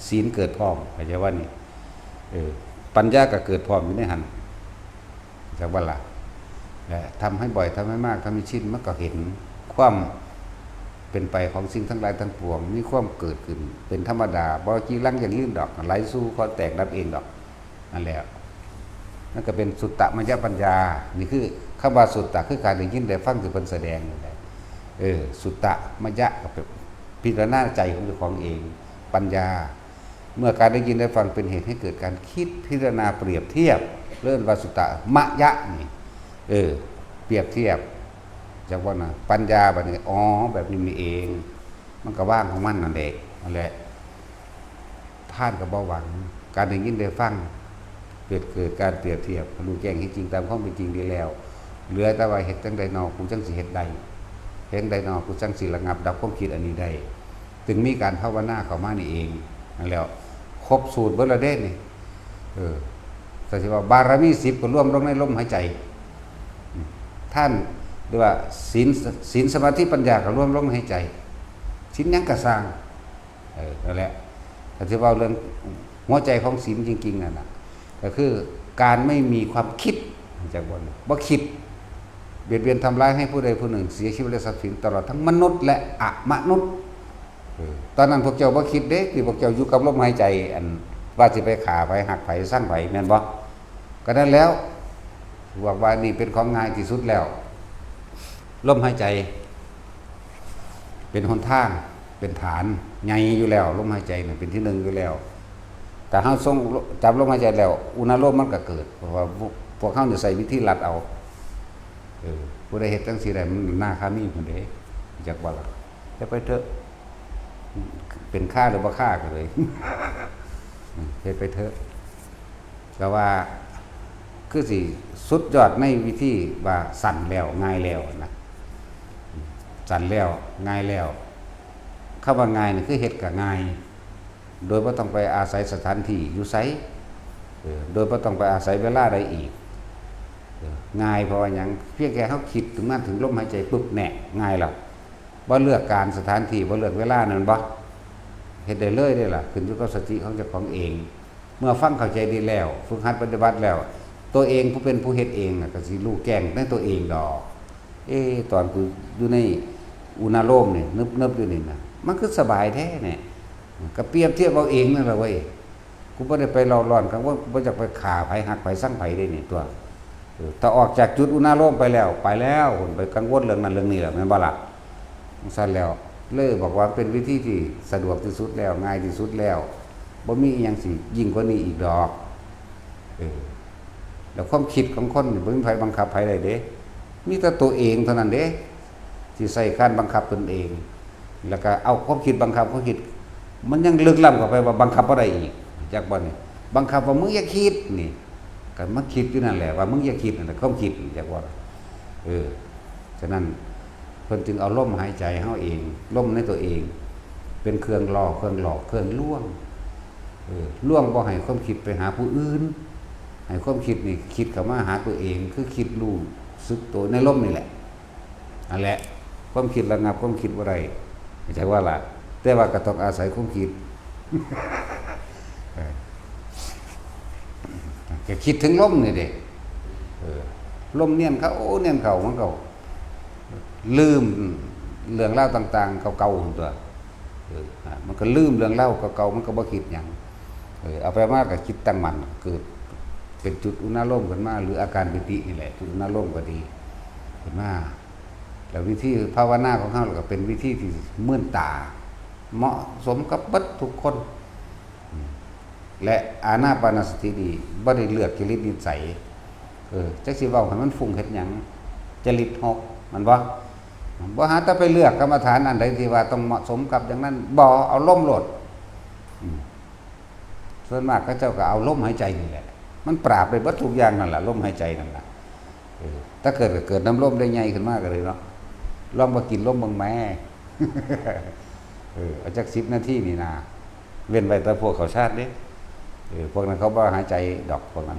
ສີນເກີດພ້ອມ ເຂົ້າໃຈວ່ານີ້? ເອີ ປັນຍາກໍເກີດພ້ອມຢູ່ໃນຫັ້ນ ຈັກວ່າລະ ແລະ ທຳໃຫ້ບ່ອຍ ທຳໃຫ້ມາກ ທຳໃຫ້ຊິນ ມັນກໍເຫັນຄວາມເປັນໄປຂອງສິ່ງທັງຫຼາຍທັງປວງ ມີຄວາມເກີດຂຶ້ນເປັນທຳມະດາ ບໍ່ຈີລັງຢັ້ງຢືນດອກ ໄຫຼສູ່ກໍແຕກດັບເອງດອກ ນັ້ນແຫຼະ ມັນກໍເປັນສຸດຕະມະຍະປັນຍາ ນີ້ຄືຄຳວ່າສຸດຕະ ຄືການໄດ້ຍິນໄດ້ຟັງທີ່ເພິ່ນສະແດງນັ້ນແຫຼະ ເອີ ສຸດຕະມະຍະ ກໍໄປພິຈາລະນາໃຈຂອງເຈົ້າຂອງເອງ ປັນຍາ ເມື່ອການໄດ້ຍິນໄດ້ຟັງເປັນເຫດໃຫ້ເກີດການຄິດ ພິຈາລະນາ ປຽບທຽບ ເອີ້ນວ່າສຸດຕະມະຍະນີ້ ເອີ ປຽບທຽບ ຈັກວ່ານະ ປັນຍາບັດນີ້ ອໍ ແບບນີ້ນີ້ເອງ ມັນກໍວາງຂອງມັນນັ້ນແຫຼະ ນັ້ນແຫຼະ ທານກໍບໍ່ຫວັງ ການໄດ້ຍິນໄດ້ຟັງ ເກີດ ເກີດການປຽບທຽບ ຮູ້ແຈ້ງເຫັນຈິງຕາມຄວາມເປັນຈິງດີແລ້ວ ເຫຼືອແຕ່ວ່າເຮັດຈັ່ງໃດນໍ ກູຈັ່ງຊິເຮັດໄດ້ ເຮັດຈັ່ງໃດນໍ ກູຈັ່ງຊິລະງັບດັບຄວາມຄິດອັນນີ້ໄດ້ ຈຶ່ງມີການພາວະນາເຂົ້າມານີ້ເອງ ນັ້ນແຫຼະ ຄົບສູດເບິດແລ້ວເດ້ນີ້ ເອີ ກໍຊິວ່າບາລະມີສິບກໍລວມລົງໃນລົມຫາຍໃຈ ອາ ທານ ຫຼືວ່າສິນ ສິນ ສະມາທິ ປັນຍາກໍລວມລົງໃນຫາຍໃຈ ສິນຫຍັງກໍຊ່າງ ເອີ ນັ້ນແຫຼະ ຖ້າຊິເວົ້າເລື່ອງຫົວໃຈຂອງສິນຈິງໆນັ້ນນະ ກໍຄືການໄມ່ມີຄວາມຄິດ ຮູ້ຈັກບໍ່? ບໍ່ຄິດ ບຽດບຽນທຳລາຍໃຫ້ຜູ້ໃດຜູ້ໜຶ່ງເສຍຊີວິດ ແລະ ຊັບສິນ ຕະຫຼອດທັງມະນຸດ ແລະ ອະມະນຸດ ເອີ ຕອນນັ້ນພວກເຈົ້າບໍ່ຄິດເດ້ ທີ່ພວກເຈົ້າຢູ່ກັບລົມຫາຍໃຈ ອັນວ່າຊິໄປຂ້າໃຜ ຮັກໃຜ ຊັງໃຜ ແມ່ນບໍ່? ກໍນັ້ນແລ້ວ ບອກວ່ານີ້ເປັນຂອງງ່າຍທີ່ສຸດແລ້ວ ລົມຫາຍໃຈເປັນຫົນທາງ ເປັນຖານໃຫຍ່ຢູ່ແລ້ວ ລົມຫາຍໃຈນັ້ນເປັນທີໜຶ່ງຢູ່ແລ້ວ ຖ້າເຮົາຊົງ ຈັບລົມຫາຍໃຈແລ້ວ ອຸນາໂລມມັນກໍເກີດ ເພາະວ່າພວກເຮົານີ້ໃຊ້ວິທີລັດເອົາ ເອີ ຜູ້ໃດເຮັດຈັ່ງຊີ້ໄດ້ ມັນອະນາຄາມີພຸ້ນເດ້ ຮູ້ຈັກບໍ່ລະ? ຢ່າໄປເຖາະ ເປັນຄາຫຼືບໍ່ຄາກໍເລີຍ ເຮັດໄປເຖາະ ກໍວ່າຄືຊິສຸດຍອດໃນວິທີວ່າສັ້ນແລ້ວງ່າຍແລ້ວນະ ສັ້ນແລ້ວງ່າຍແລ້ວ ຄຳວ່າງ່າຍນີ້ຄືເຮັດກໍງ່າຍ ໂດຍບໍ່ຕ້ອງໄປອາໄສສະຖານທີ່ຢູ່ໃສ ເອີ ໂດຍບໍ່ຕ້ອງໄປອາໄສເວລາໃດອີກ ເອີ ງ່າຍເພາະວ່າຫຍັງ? ພຽງແຕ່ເຮົາຄິດເຖິງ ມາເຖິງລົມຫາຍໃຈປຶບ ແນ່ ງ່າຍແລ້ວ ບໍ່ເລືອກການສະຖານທີ່ ບໍ່ເລືອກເວລານັ້ນບໍ່ ເຮັດໄດ້ເລີຍເດ້ລະ ຂຶ້ນຢູ່ກັບສະຕິຂອງເຈົ້າຂອງເອງ ເມື່ອຟັງເຂົ້າໃຈດີແລ້ວ ຝຶກຫັດປະຕິບັດແລ້ວ ຕົວເອງຜູ້ເປັນຜູ້ເຮັດເອງນະ ກໍຊິຮູ້ແຈ້ງໃນຕົວເອງດອກ ເອ ຕອນກູຢູ່ໃນອຸນາໂລມນີ້ ເນີບໆຢູ່ນີ້ນະ ມັນຄືສະບາຍແທ້ແນ່ ກໍປຽບທຽບເອົາເອງນັ້ນລະເວີຍ ກູບໍ່ໄດ້ໄປເລົ່າຮ້ອນກັງວົນ ກູບໍ່ຢາກໄປຂ້າໃຜ ຮັກໃຜ ຊັງໃຜເດ້ນີ້ຕົວະ ເອີ ຖ້າອອກຈາກຈຸດອຸນາໂລມໄປແລ້ວ ໄປແລ້ວພຸ້ນ ໄປກັງວົນເລື່ອງນັ້ນເລື່ອງນີ້ແລ້ວ ແມ່ນບໍ່ລະ? ຈັ່ງຊັ້ນແລ້ວ ເລີຍບອກວ່າເປັນວິທີທີ່ສະດວກທີ່ສຸດແລ້ວ ງ່າຍທີ່ສຸດແລ້ວ ບໍ່ມີອີ່ຫຍັງຊິຍິ່ງກວ່ານີ້ອີກດອກ ເອີ ແລ້ວຄວາມຄິດຂອງຄົນນີ້ ບໍ່ມີໃຜບັງຄັບໃຜໄດ້ເດ້ ມີແຕ່ຕົວເອງເທົ່ານັ້ນເດ້ ທີ່ໃຊ້ການບັງຄັບຕົນເອງ ແລ້ວກໍເອົາຄວາມຄິດບັງຄັບຄວາມຄິດ ມັນຍັງເລິກລ້ຳເຂົ້າໄປວ່າບັງຄັບບໍ່ໄດ້ອີກ ຈັກບໍ່ນີ້? ບັງຄັບວ່າມຶງຢ່າຄິດນີ້ ກໍມາຄິດຢູ່ນັ້ນແຫຼະ ວ່າມຶງຢ່າຄິດນັ້ນແຫຼະ ຄວາມຄິດນີ້ ຈັກບໍ່ລະ? ເອີ ສະນັ້ນ ເພິ່ນຈຶ່ງເອົາລົມຫາຍໃຈເຮົາເອງ ລົມໃນຕົວເອງ ເປັນເຄື່ອງຫຼໍ່ ເຄື່ອງຫຼອກ ເຄື່ອງລວງ ເອີ ລວງບໍ່ໃຫ້ຄວາມຄິດໄປຫາຜູ້ອື່ນ ໃຫ້ຄວາມຄິດນີ້ຄິດເຂົ້າມາຫາຕົວເອງ ຄືຄິດຮູ້ສຶກໂຕໃນລົມນີ້ແຫຼະ ນັ້ນແຫຼະ ຄວາມຄິດລະງັບຄວາມຄິດບໍ່ໄດ້ ເຂົ້າໃຈວ່າລະ? ແຕ່ວ່າກໍຕ້ອງອາໄສຄວາມຄິດ ເອີ ກໍຄິດເຖິງລົມນີ້ເດ້ ເອີ ລົມນຽນເຂົ້າ ໂອ້ ນຽນເຂົ້າ ມັນກໍລືມເລື່ອງລາວຕ່າງໆເກົ່າໆຫັ້ນຕົວະ ເອີ ມັນກໍລືມເລື່ອງລາວເກົ່າໆ ມັນກໍບໍ່ຄິດຫຍັງ ເອີ ເອົາໄປມາກໍຈິດຕັ້ງໝັ້ນ ເກີດເປັນຈຸດອຸນາລົມຂຶ້ນມາ ຫຼື ອາການປີຕິນີ້ແຫຼະ ຈຸດອຸນາລົມກໍດີ ຂຶ້ນມາ ແລ້ວວິທີພາວະນາຂອງເຮົາກໍເປັນວິທີທີ່ມື່ນຕາ ເໝາະສົມກັບເບິດທຸກຄົນ ແລະ ອານາປານະສະຕິນີ້ບໍ່ໄດ້ເລືອກຈະລິດນິໄສ ເອີ ຈັກຊິເວົ້າໃຫ້ມັນຟຸ້ງເຮັດຫຍັງ ຈະລິດຫົກ ແມ່ນບໍ່? ບໍ່ຫາແຕ່ໄປເລືອກກຳມະຖານອັນໃດທີ່ວ່າຕ້ອງເໝາະສົມກັບຢ່າງນັ້ນ ບໍ່ ເອົາລົມໂລດ ອືມ ສ່ວນມາກເຂົາເຈົ້າກໍເອົາລົມຫາຍໃຈນີ້ແຫຼະ ມັນປາບໄດ້ເບິດທຸກຢ່າງນັ້ນລະ ລົມຫາຍໃຈນັ້ນລະ ເອີ ຖ້າເກີດກໍເກີດນຳລົມໄດ້ໃຫຍ່ຂຶ້ນມາກໍເລີຍເນາະ ລອງມາກິນລົມເບິ່ງແມ້ ເອີ ເອົາຈັກສິບນາທີນີ້ນາ ເວັ້ນໄວ້ແຕ່ພວກເຂົາຊາດເດ້ ເອີ ພວກນັ້ນເຂົາບໍ່ຫາຍໃຈດອກ ພວກນັ້ນ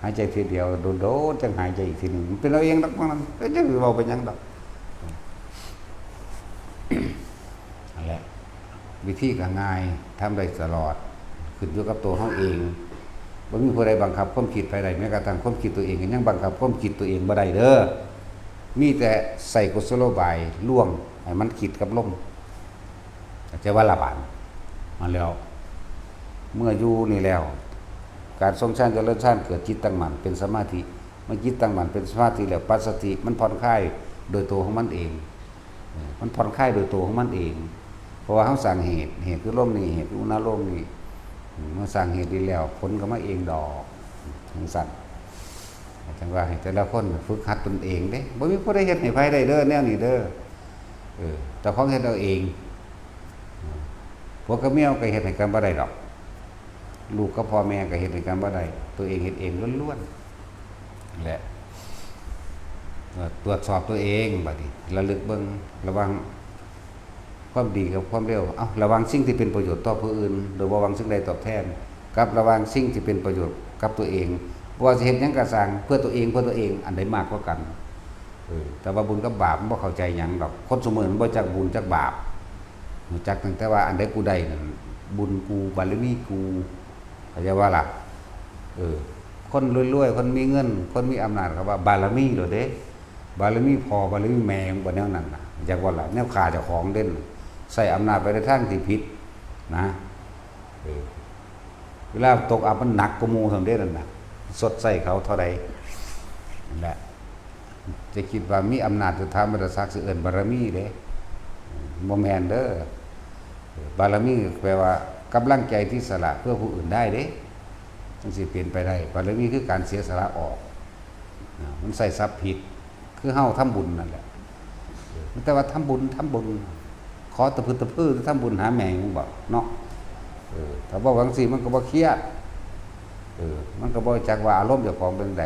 ຫາຍໃຈເທື່ອດຽວ ໂດນໆ ຈັ່ງຫາຍໃຈອີກເທື່ອໜຶ່ງ ມັນເປັນເອົາເອງດອກ ພວກນັ້ນ ເອີ ຈະເວົ້າໄປຫຍັງດອກ ຫັ້ນແຫຼະ ວິທີກໍງ່າຍ ທຳໄດ້ຕະຫຼອດ ຂຶ້ນຢູ່ກັບຕົວເຮົາເອງ ບໍ່ມີຜູ້ໃດບັງຄັບຄວາມຄິດໃຜໄດ້ ແມ້ກະທັ່ງຄວາມຄິດຕົວເອງກໍຍັງບັງຄັບຄວາມຄິດຕົວເອງບໍ່ໄດ້ເດີ້ ມີແຕ່ໃຊ້ກຸສະໂລບາຍລວງໃຫ້ມັນຄິດກັບລົມ ເຂົ້າໃຈວ່າລະບາດ ມາແລ້ວ ເມື່ອຢູ່ນີ້ແລ້ວ ການຊົງຊານຈະເລີນຊານ ເກີດຈິດຕັ້ງໝັ້ນເປັນສະມາທິ ເມື່ອຈິດຕັ້ງໝັ້ນເປັນສະມາທິແລ້ວ ປັດສະຕິ ມັນຜ່ອນຄາຍໂດຍຕົວຂອງມັນເອງ ເອີ ມັນຜ່ອນຄາຍໂດຍຕົວຂອງມັນເອງ ເພາະວ່າເຮົາສ້າງເຫດ ເຫດຄືລົມນີ້ ເຫດຄືອຸນາລົມນີ້ ເມື່ອສ້າງເຫດດີແລ້ວ ຜົນກໍມາເອງດອກ ຈັ່ງຊັ້ນ ຈັ່ງວ່າໃຫ້ແຕ່ລະຄົນຝຶກຫັດຕົນເອງເດ້ ບໍ່ມີຜູ້ໃດເຮັດໃຫ້ໃຜໄດ້ເດີ້ ແນວນີ້ເດີ້ ເອີ ເຈົ້າຂອງເຮັດເອົາເອງ ຜົວກັບເມຍກໍເຮັດໃຫ້ກັນບໍ່ໄດ້ດອກ ລູກກັບພໍ່ແມ່ກໍເຮັດໃຫ້ກັນບໍ່ໄດ້ ຕົວເອງເຮັດເອງລ້ວນໆ ແລະ ເອີ ກວດສອບຕົວເອງ ບາດນີ້ລະລຶກເບິ່ງລະຫວ່າງຄວາມດີກັບຄວາມເລວ ເອົ້າ ລະຫວ່າງສິ່ງທີ່ເປັນປະໂຫຍດຕໍ່ຜູ້ອື່ນ ໂດຍບໍ່ຫວັງສິ່ງໃດຕອບແທນ ກັບລະຫວ່າງສິ່ງທີ່ເປັນປະໂຫຍດກັບຕົວເອງ ບໍ່ວ່າຊິເຮັດຫຍັງກໍຊ່າງ ເພື່ອຕົວເອງ ເພື່ອຕົວເອງ ອັນໃດມາກກວ່າກັນ? ເອີ ແຕ່ວ່າບຸນກັບບາບມັນບໍ່ເຂົ້າໃຈຫຍັງດອກ ຄົນຊຸມື້ມັນບໍ່ຈັກບຸນຈັກບາບ ຮູ້ຈັກຕັ້ງແຕ່ວ່າອັນໃດກູໄດ້ນັ້ນ ບຸນກູ ບາລະມີກູ ເຂົ້າໃຈບໍ່ລະ? ເອີ ຄົນລວຍໆ ຄົນມີເງິນ ຄົນມີອຳນາດ ເຂົາວ່າບາລະມີໂລດເດ້ ບາລະມີພໍ່ ບາລະມີແມ່ ມັນບໍ່ແນວນັ້ນນະ ຮູ້ຈັກບໍ່ລະ? ແນວຂ້າເຈົ້າຂອງເດ້ ໃຊ້ອຳນາດໄປໃນທາງທີ່ຜິດນະ ເອີ ເວລາຕົກອັບມັນໜັກກວ່າໝູ່ຊ້ຳເດ້ນັ້ນນະ ຊົດໃຊ້ເຂົາເທົ່າໃດ? ນັ້ນແຫຼະ ຈະຄິດວ່າມີອຳນາດ ຈຸດຖາມະຕະສັກ ຊິເອີ້ນບາລະມີເດ້ ບໍ່ແມ່ນເດີ້ ບາລະມີແປວ່າກຳລັງໃຈທີ່ສະຫຼະເພື່ອຜູ້ອື່ນໄດ້ເດ້ ມັນຊິເປັນໄປໄດ້ ບາລະມີຄືການເສຍສະຫຼະອອກ ນະ ມັນໃຊ້ສັບຜິດ ຄືເຮົາທຳບຸນນັ້ນແຫຼະ ເອີ ມັນແຕ່ວ່າທຳບຸນ ທຳບຸນ ຂໍຕະພຶດຕະພື ທຳບຸນຫາແມ່ງບໍ່ເນາະ ເອີ ຖ້າເວົ້າຈັ່ງຊີ້ມັນກໍບໍ່ຄຽດ ເອີ ມັນກໍບໍ່ຈັກວ່າອາລົມເຈົ້າຂອງເປັນໃດ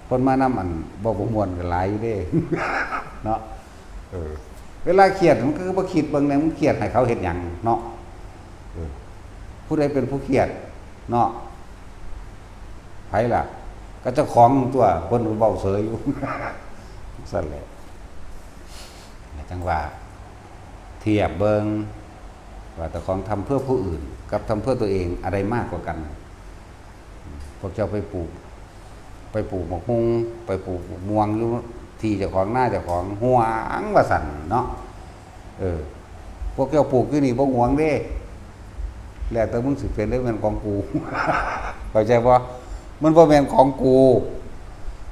ຄົນມານຳອັນເວົ້າບໍ່ມ່ວນກໍຫຼາຍຢູ່ເດ້ ເນາະ ເອີ ເວລາຄຽດມັນກໍບໍ່ຄິດເບິ່ງແດ່ ມັນຄຽດໃຫ້ເຂົາເຮັດຫຍັງເນາະ ເອີ ຜູ້ໃດເປັນຜູ້ຄຽດເນາະ ໃຜລະ? ກໍເຈົ້າຂອງຕົວະ ເພິ່ນກໍເວົ້າເສີຍຢູ່ ຊັ້ນແຫຼະ ຈັ່ງວ່າທຽບເບິ່ງວ່າເຈົ້າຂອງທຳເພື່ອຜູ້ອື່ນກັບທຳເພື່ອຕົວເອງ ອັນໃດມາກກວ່າກັນ? ພວກເຈົ້າໄປປູກ ໄປປູກໝາກຫຸ່ງ ໄປປູກໝາກມ່ວງຢູ່ທີ່ເຈົ້າຂອງນາເຈົ້າຂອງ ຫວງວ່າຊັ້ນເນາະ ເອີ ພວກເຈົ້າປູກຢູ່ນີ້ບໍ່ຫວງເດ້ ແລ້ວແຕ່ມຶງຊິເປັນເດ້ ແມ່ນຂອງກູ ເຂົ້າໃຈບໍ່? ມັນບໍ່ແມ່ນຂອງກູ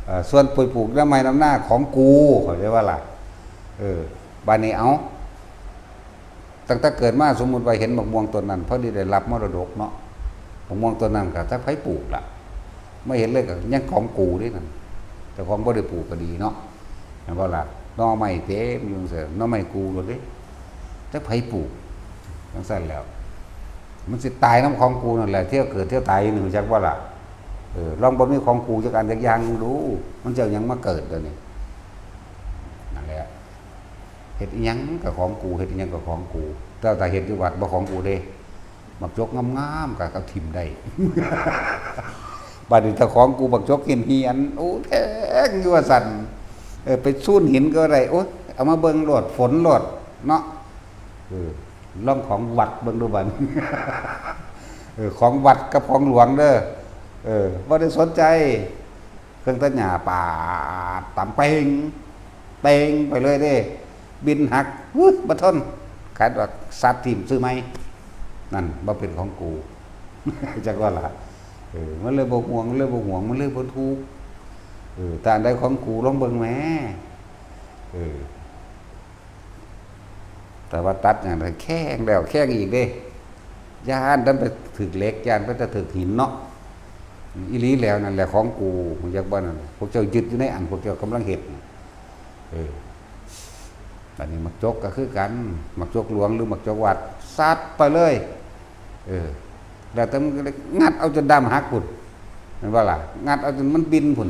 ເອີ ສ່ວນໄປປູກນຳໄຮ່ນຳນາຂອງກູ ເຂົ້າໃຈບໍ່ລະ? ເອີ ບາດນີ້ເອົາ ຕັ້ງແຕ່ເກີດມາ ສົມມຸດວ່າເຫັນໝາກມ່ວງຕົ້ນນັ້ນ ພໍດີໄດ້ຮັບມໍລະດົກເນາະ ໝາກມ່ວງຕົ້ນນັ້ນກໍຈັກໃຜປູກລະ ມາເຫັນເລີຍກໍຍັງຂອງກູເດ້ນັ້ນ ເຈົ້າຂອງບໍ່ໄດ້ປູກກໍດີເນາະ ແມ່ນບໍ່ລະ? ໜໍ່ໄມ້ເຕັມຢູ່ຈັ່ງຊີ້ ໜໍ່ໄມ້ກູໂລດເດ້ ຈັກໃຜປູກ ຈັ່ງຊັ້ນແລ້ວ ມັນຊິຕາຍນຳຂອງກູນັ້ນແຫຼະ ທ່ຽວເກີດທ່ຽວຕາຍຢູ່ນີ້ ຮູ້ຈັກບໍ່ລະ? ເອີ ລອງບໍ່ມີຂອງກູຈັກອັນຈັກຢ່າງດູ ມັນຊິເອົາຫຍັງມາເກີດດຽວນີ້? ນັ້ນແຫຼະ ເຮັດອີ່ຫຍັງກໍຂອງກູ ເຮັດອີ່ຫຍັງກໍຂອງກູ ແຕ່ຖ້າເຮັດຢູ່ວັດບໍ່ຂອງກູເດ້ ໝາກຈົກງາມໆກໍເອົາຖິ້ມໄດ້ ບາດນີ້ຖ້າຂອງກູ ໝາກຈົກເຫັນຫຽນ ໂອ້ ແພງຢູ່ວ່າຊັ້ນ ເອີ ໄປຊູນຫີນກໍໄດ້ ໂອ້ຍ ເອົາມາເບິ່ງໂລດ ຝົນໂລດເນາະ ເອີ ລອງຂອງວັດເບິ່ງດູບັດ ເອີ ຂອງວັດກັບຂອງຫຼວງເດີ ເອີ ບໍ່ໄດ້ສົນໃຈ ເຄື່ອງຕັດຫຍ້າປາດຕຳເປັງ ເປັງໄປເລີຍເດ້ ບິນຫັກ ວຶດ ບໍ່ທົນ ຂາຍດອກ ສັດຖິ້ມ ຊື້ໃໝ່ ນັ້ນບໍ່ເປັນຂອງກູ ຈັກວ່າລະ ເອີ ມັນເລີຍບໍ່ຫ່ວງ ມັນເລີຍບໍ່ຫ່ວງ ມັນເລີຍບໍ່ທຸກ ເອີ ແຕ່ອັນໃດຂອງກູ ລອງເບິ່ງແໝ ເອີ ແຕ່ວ່າຕັດຫຍັງແຂງແລ້ວແຂງອີກເດ້ ຢ້ານແຕ່ໄປຖືກເຫຼັກ ຢ້ານໄປແຕ່ຖືກຫີນເນາະ ອີ່ຫຼີແລ້ວ ນັ້ນແຫຼະຂອງກູ ຮູ້ຈັກບໍ່ນັ້ນ ພວກເຈົ້າຍຶດຢູ່ໃນອັນພວກເຈົ້າກຳລັງເຮັດ ເອີ ບາດນີ້ໝາກຈົກກໍຄືກັນ ໝາກຈົກຫຼວງ ຫຼື ໝາກຈົກວັດ ສັດໄປເລີຍ ເອີ ແລ້ວແຕ່ມັນກໍໄດ້ງັດເອົາຈົນດ້າມຫັກພຸ້ນ ແມ່ນບໍ່ລະ ງັດເອົາຈົນມັນບິນພຸ້ນ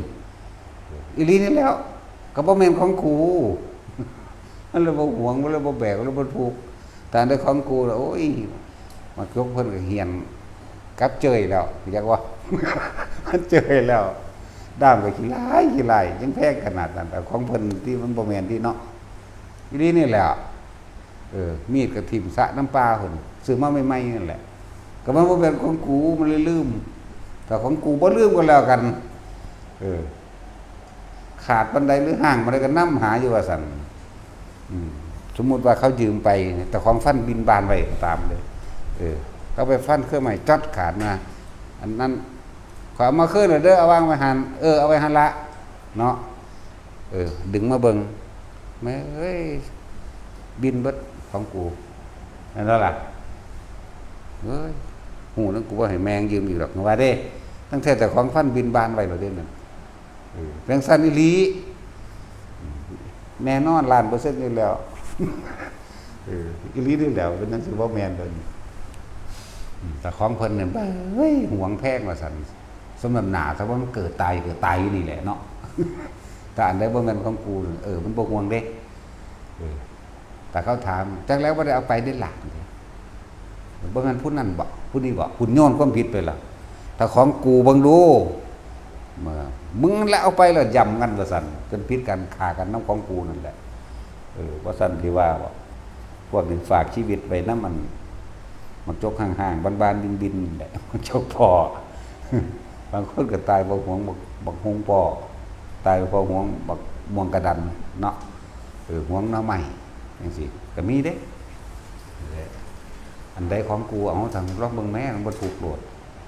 ອີ່ຫຼີນີ້ແຫຼ້ວ ກໍບໍ່ແມ່ນຂອງກູ ມັນເລີຍບໍ່ຫວງ ມັນເລີຍບໍ່ແບກ ມັນເລີຍບໍ່ທຸກ ຖ້າໄດ້ຂອງກູລະ ໂອ້ຍ ໝາກຈົກເພິ່ນກໍຫ້ຽນກັບເຈີຍແລ້ວ ຮູ້ຈັກບໍ່ ມັນເຈີຍແລ້ວ ດ້າມກໍຂີ້ລ້າຍ ຂີ້ລ້າຍ ຍັງແພງຂະໜາດນັ້ນ ແຕ່ຂອງເພິ່ນທີ່ມັນບໍ່ແມ່ນທີ່ເນາະ ອີ່ຫຼີນີ້ແຫຼ້ວ ເອີ ມີດກໍຖິ້ມສະນ້ຳປາພຸ້ນ ຊື້ມາໃໝ່ໆນັ້ນແຫຼະ ກໍມັນບໍ່ແມ່ນຂອງກູ ມັນເລີຍລືມ ຖ້າຂອງກູບໍ່ລືມກໍແລ້ວກັນ ເອີ ຂາດປານໃດ ຫຼື ຮ້າງປານໃດກໍນຳຫາຢູ່ວ່າຊັ້ນ ອືມ ສົມມຸດວ່າເຂົາຢືມໄປ ຕາຂອງຟັນບິນບານໄວ້ກໍຕາມເດີ ເອີ ເຂົາໄປຟັນເຄື່ອງໄມ້ຈອດຂາດມາ ອັນນັ້ນ ຂ້ອຍເອົາມາຄືນແລ້ວເດີ ເອົາວາງໄວ້ຫັ້ນ ເອີ ເອົາໄວ້ຫັ້ນລະ ເນາະ ເອີ ດຶງມາເບິ່ງ ແມ່ເອີຍ ບິນເບິດຂອງກູ ແມ່ນບໍ່ລະ ເອີຍ ຮູ້ນຳກູບໍ່ໃຫ້ແມ່ງຢືມອີກດອກ ວ່າເດ້ ຕັ້ງແຕ່ເຈົ້າຂອງຟັນບິນບານໄວ້ແລ້ວເດ້ນັ້ນ ເອີ ຈັ່ງຊັ້ນອີ່ຫຼີ ແນ່ນອນລ້ານເປີເຊັນຢູ່ແລ້ວ ເອີ ອີ່ຫຼີນີ້ແຫຼ້ວ ເປັນຫຍັງຊິບໍ່ແມ່ນເດີ ອືມ ແຕ່ຂອງເພິ່ນນີ້ ເອີຍ ຫວງແພງວ່າຊັ້ນ ສົມນ້ຳໜ້າ ຖ້າວ່າມັນເກີດຕາຍ ເກີດຕາຍຢູ່ນີ້ແຫຼະເນາະ ຖ້າອັນໃດບໍ່ແມ່ນຂອງກູ ເອີ ມັນບໍ່ຫ່ວງເດ້ ເອີ ຖ້າເຂົາຖາມ ຈັກແລ້ວບໍ່ໄດ້ເອົາໄປເດັດຂາດ ບໍ່ແມ່ນຜູ້ນັ້ນບໍ ຜູ້ນີ້ບໍ ຄຸນໂຍນຄວາມຜິດໄປລະ ຖ້າຂອງກູເບິ່ງດູ ເມື່ອ ມຶງແຫຼະເອົາໄປແລ້ວ ຢ້ຳກັນວ່າຊັ້ນ ຈົນຜິດກັນ ຂ້າກັນນຳຂອງກູນັ້ນແຫຼະ ເອີ ບໍ່ຊັ້ນທີ່ວ່າບໍ ພວກນີ້ຝາກຊີວິດໄວ້ນຳອັນ ໝາກຈົກຮ້າງໆ ບານໆ ບິນໆ ແຫຼະ ໝາກຈົກພໍ້ ບາງຄົນກໍຕາຍເພາະຫວງບັກ ບັກຫຸ່ງພໍ້ ຕາຍເພາະຫວງບັກມ່ວງກະດັນເນາະ ເອີ ຫວງໜໍ່ໄມ້ ຈັ່ງຊີ້ກໍມີເດ້ ອັນໃດຂອງກູ ເອົາ ລອງເບິ່ງແມ້ ມັນບໍ່ຖືກໂລດ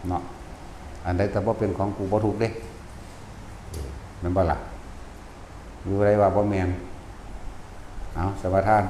ເນາະ ອັນໃດຖ້າບໍ່ເປັນຂອງກູ ບໍ່ຖືກເດ້ ເອີ ແມ່ນບໍ່ລະ ມີຜູ້ໃດວ່າບໍ່ແມ່ນ ເອົາ ສະປະທານ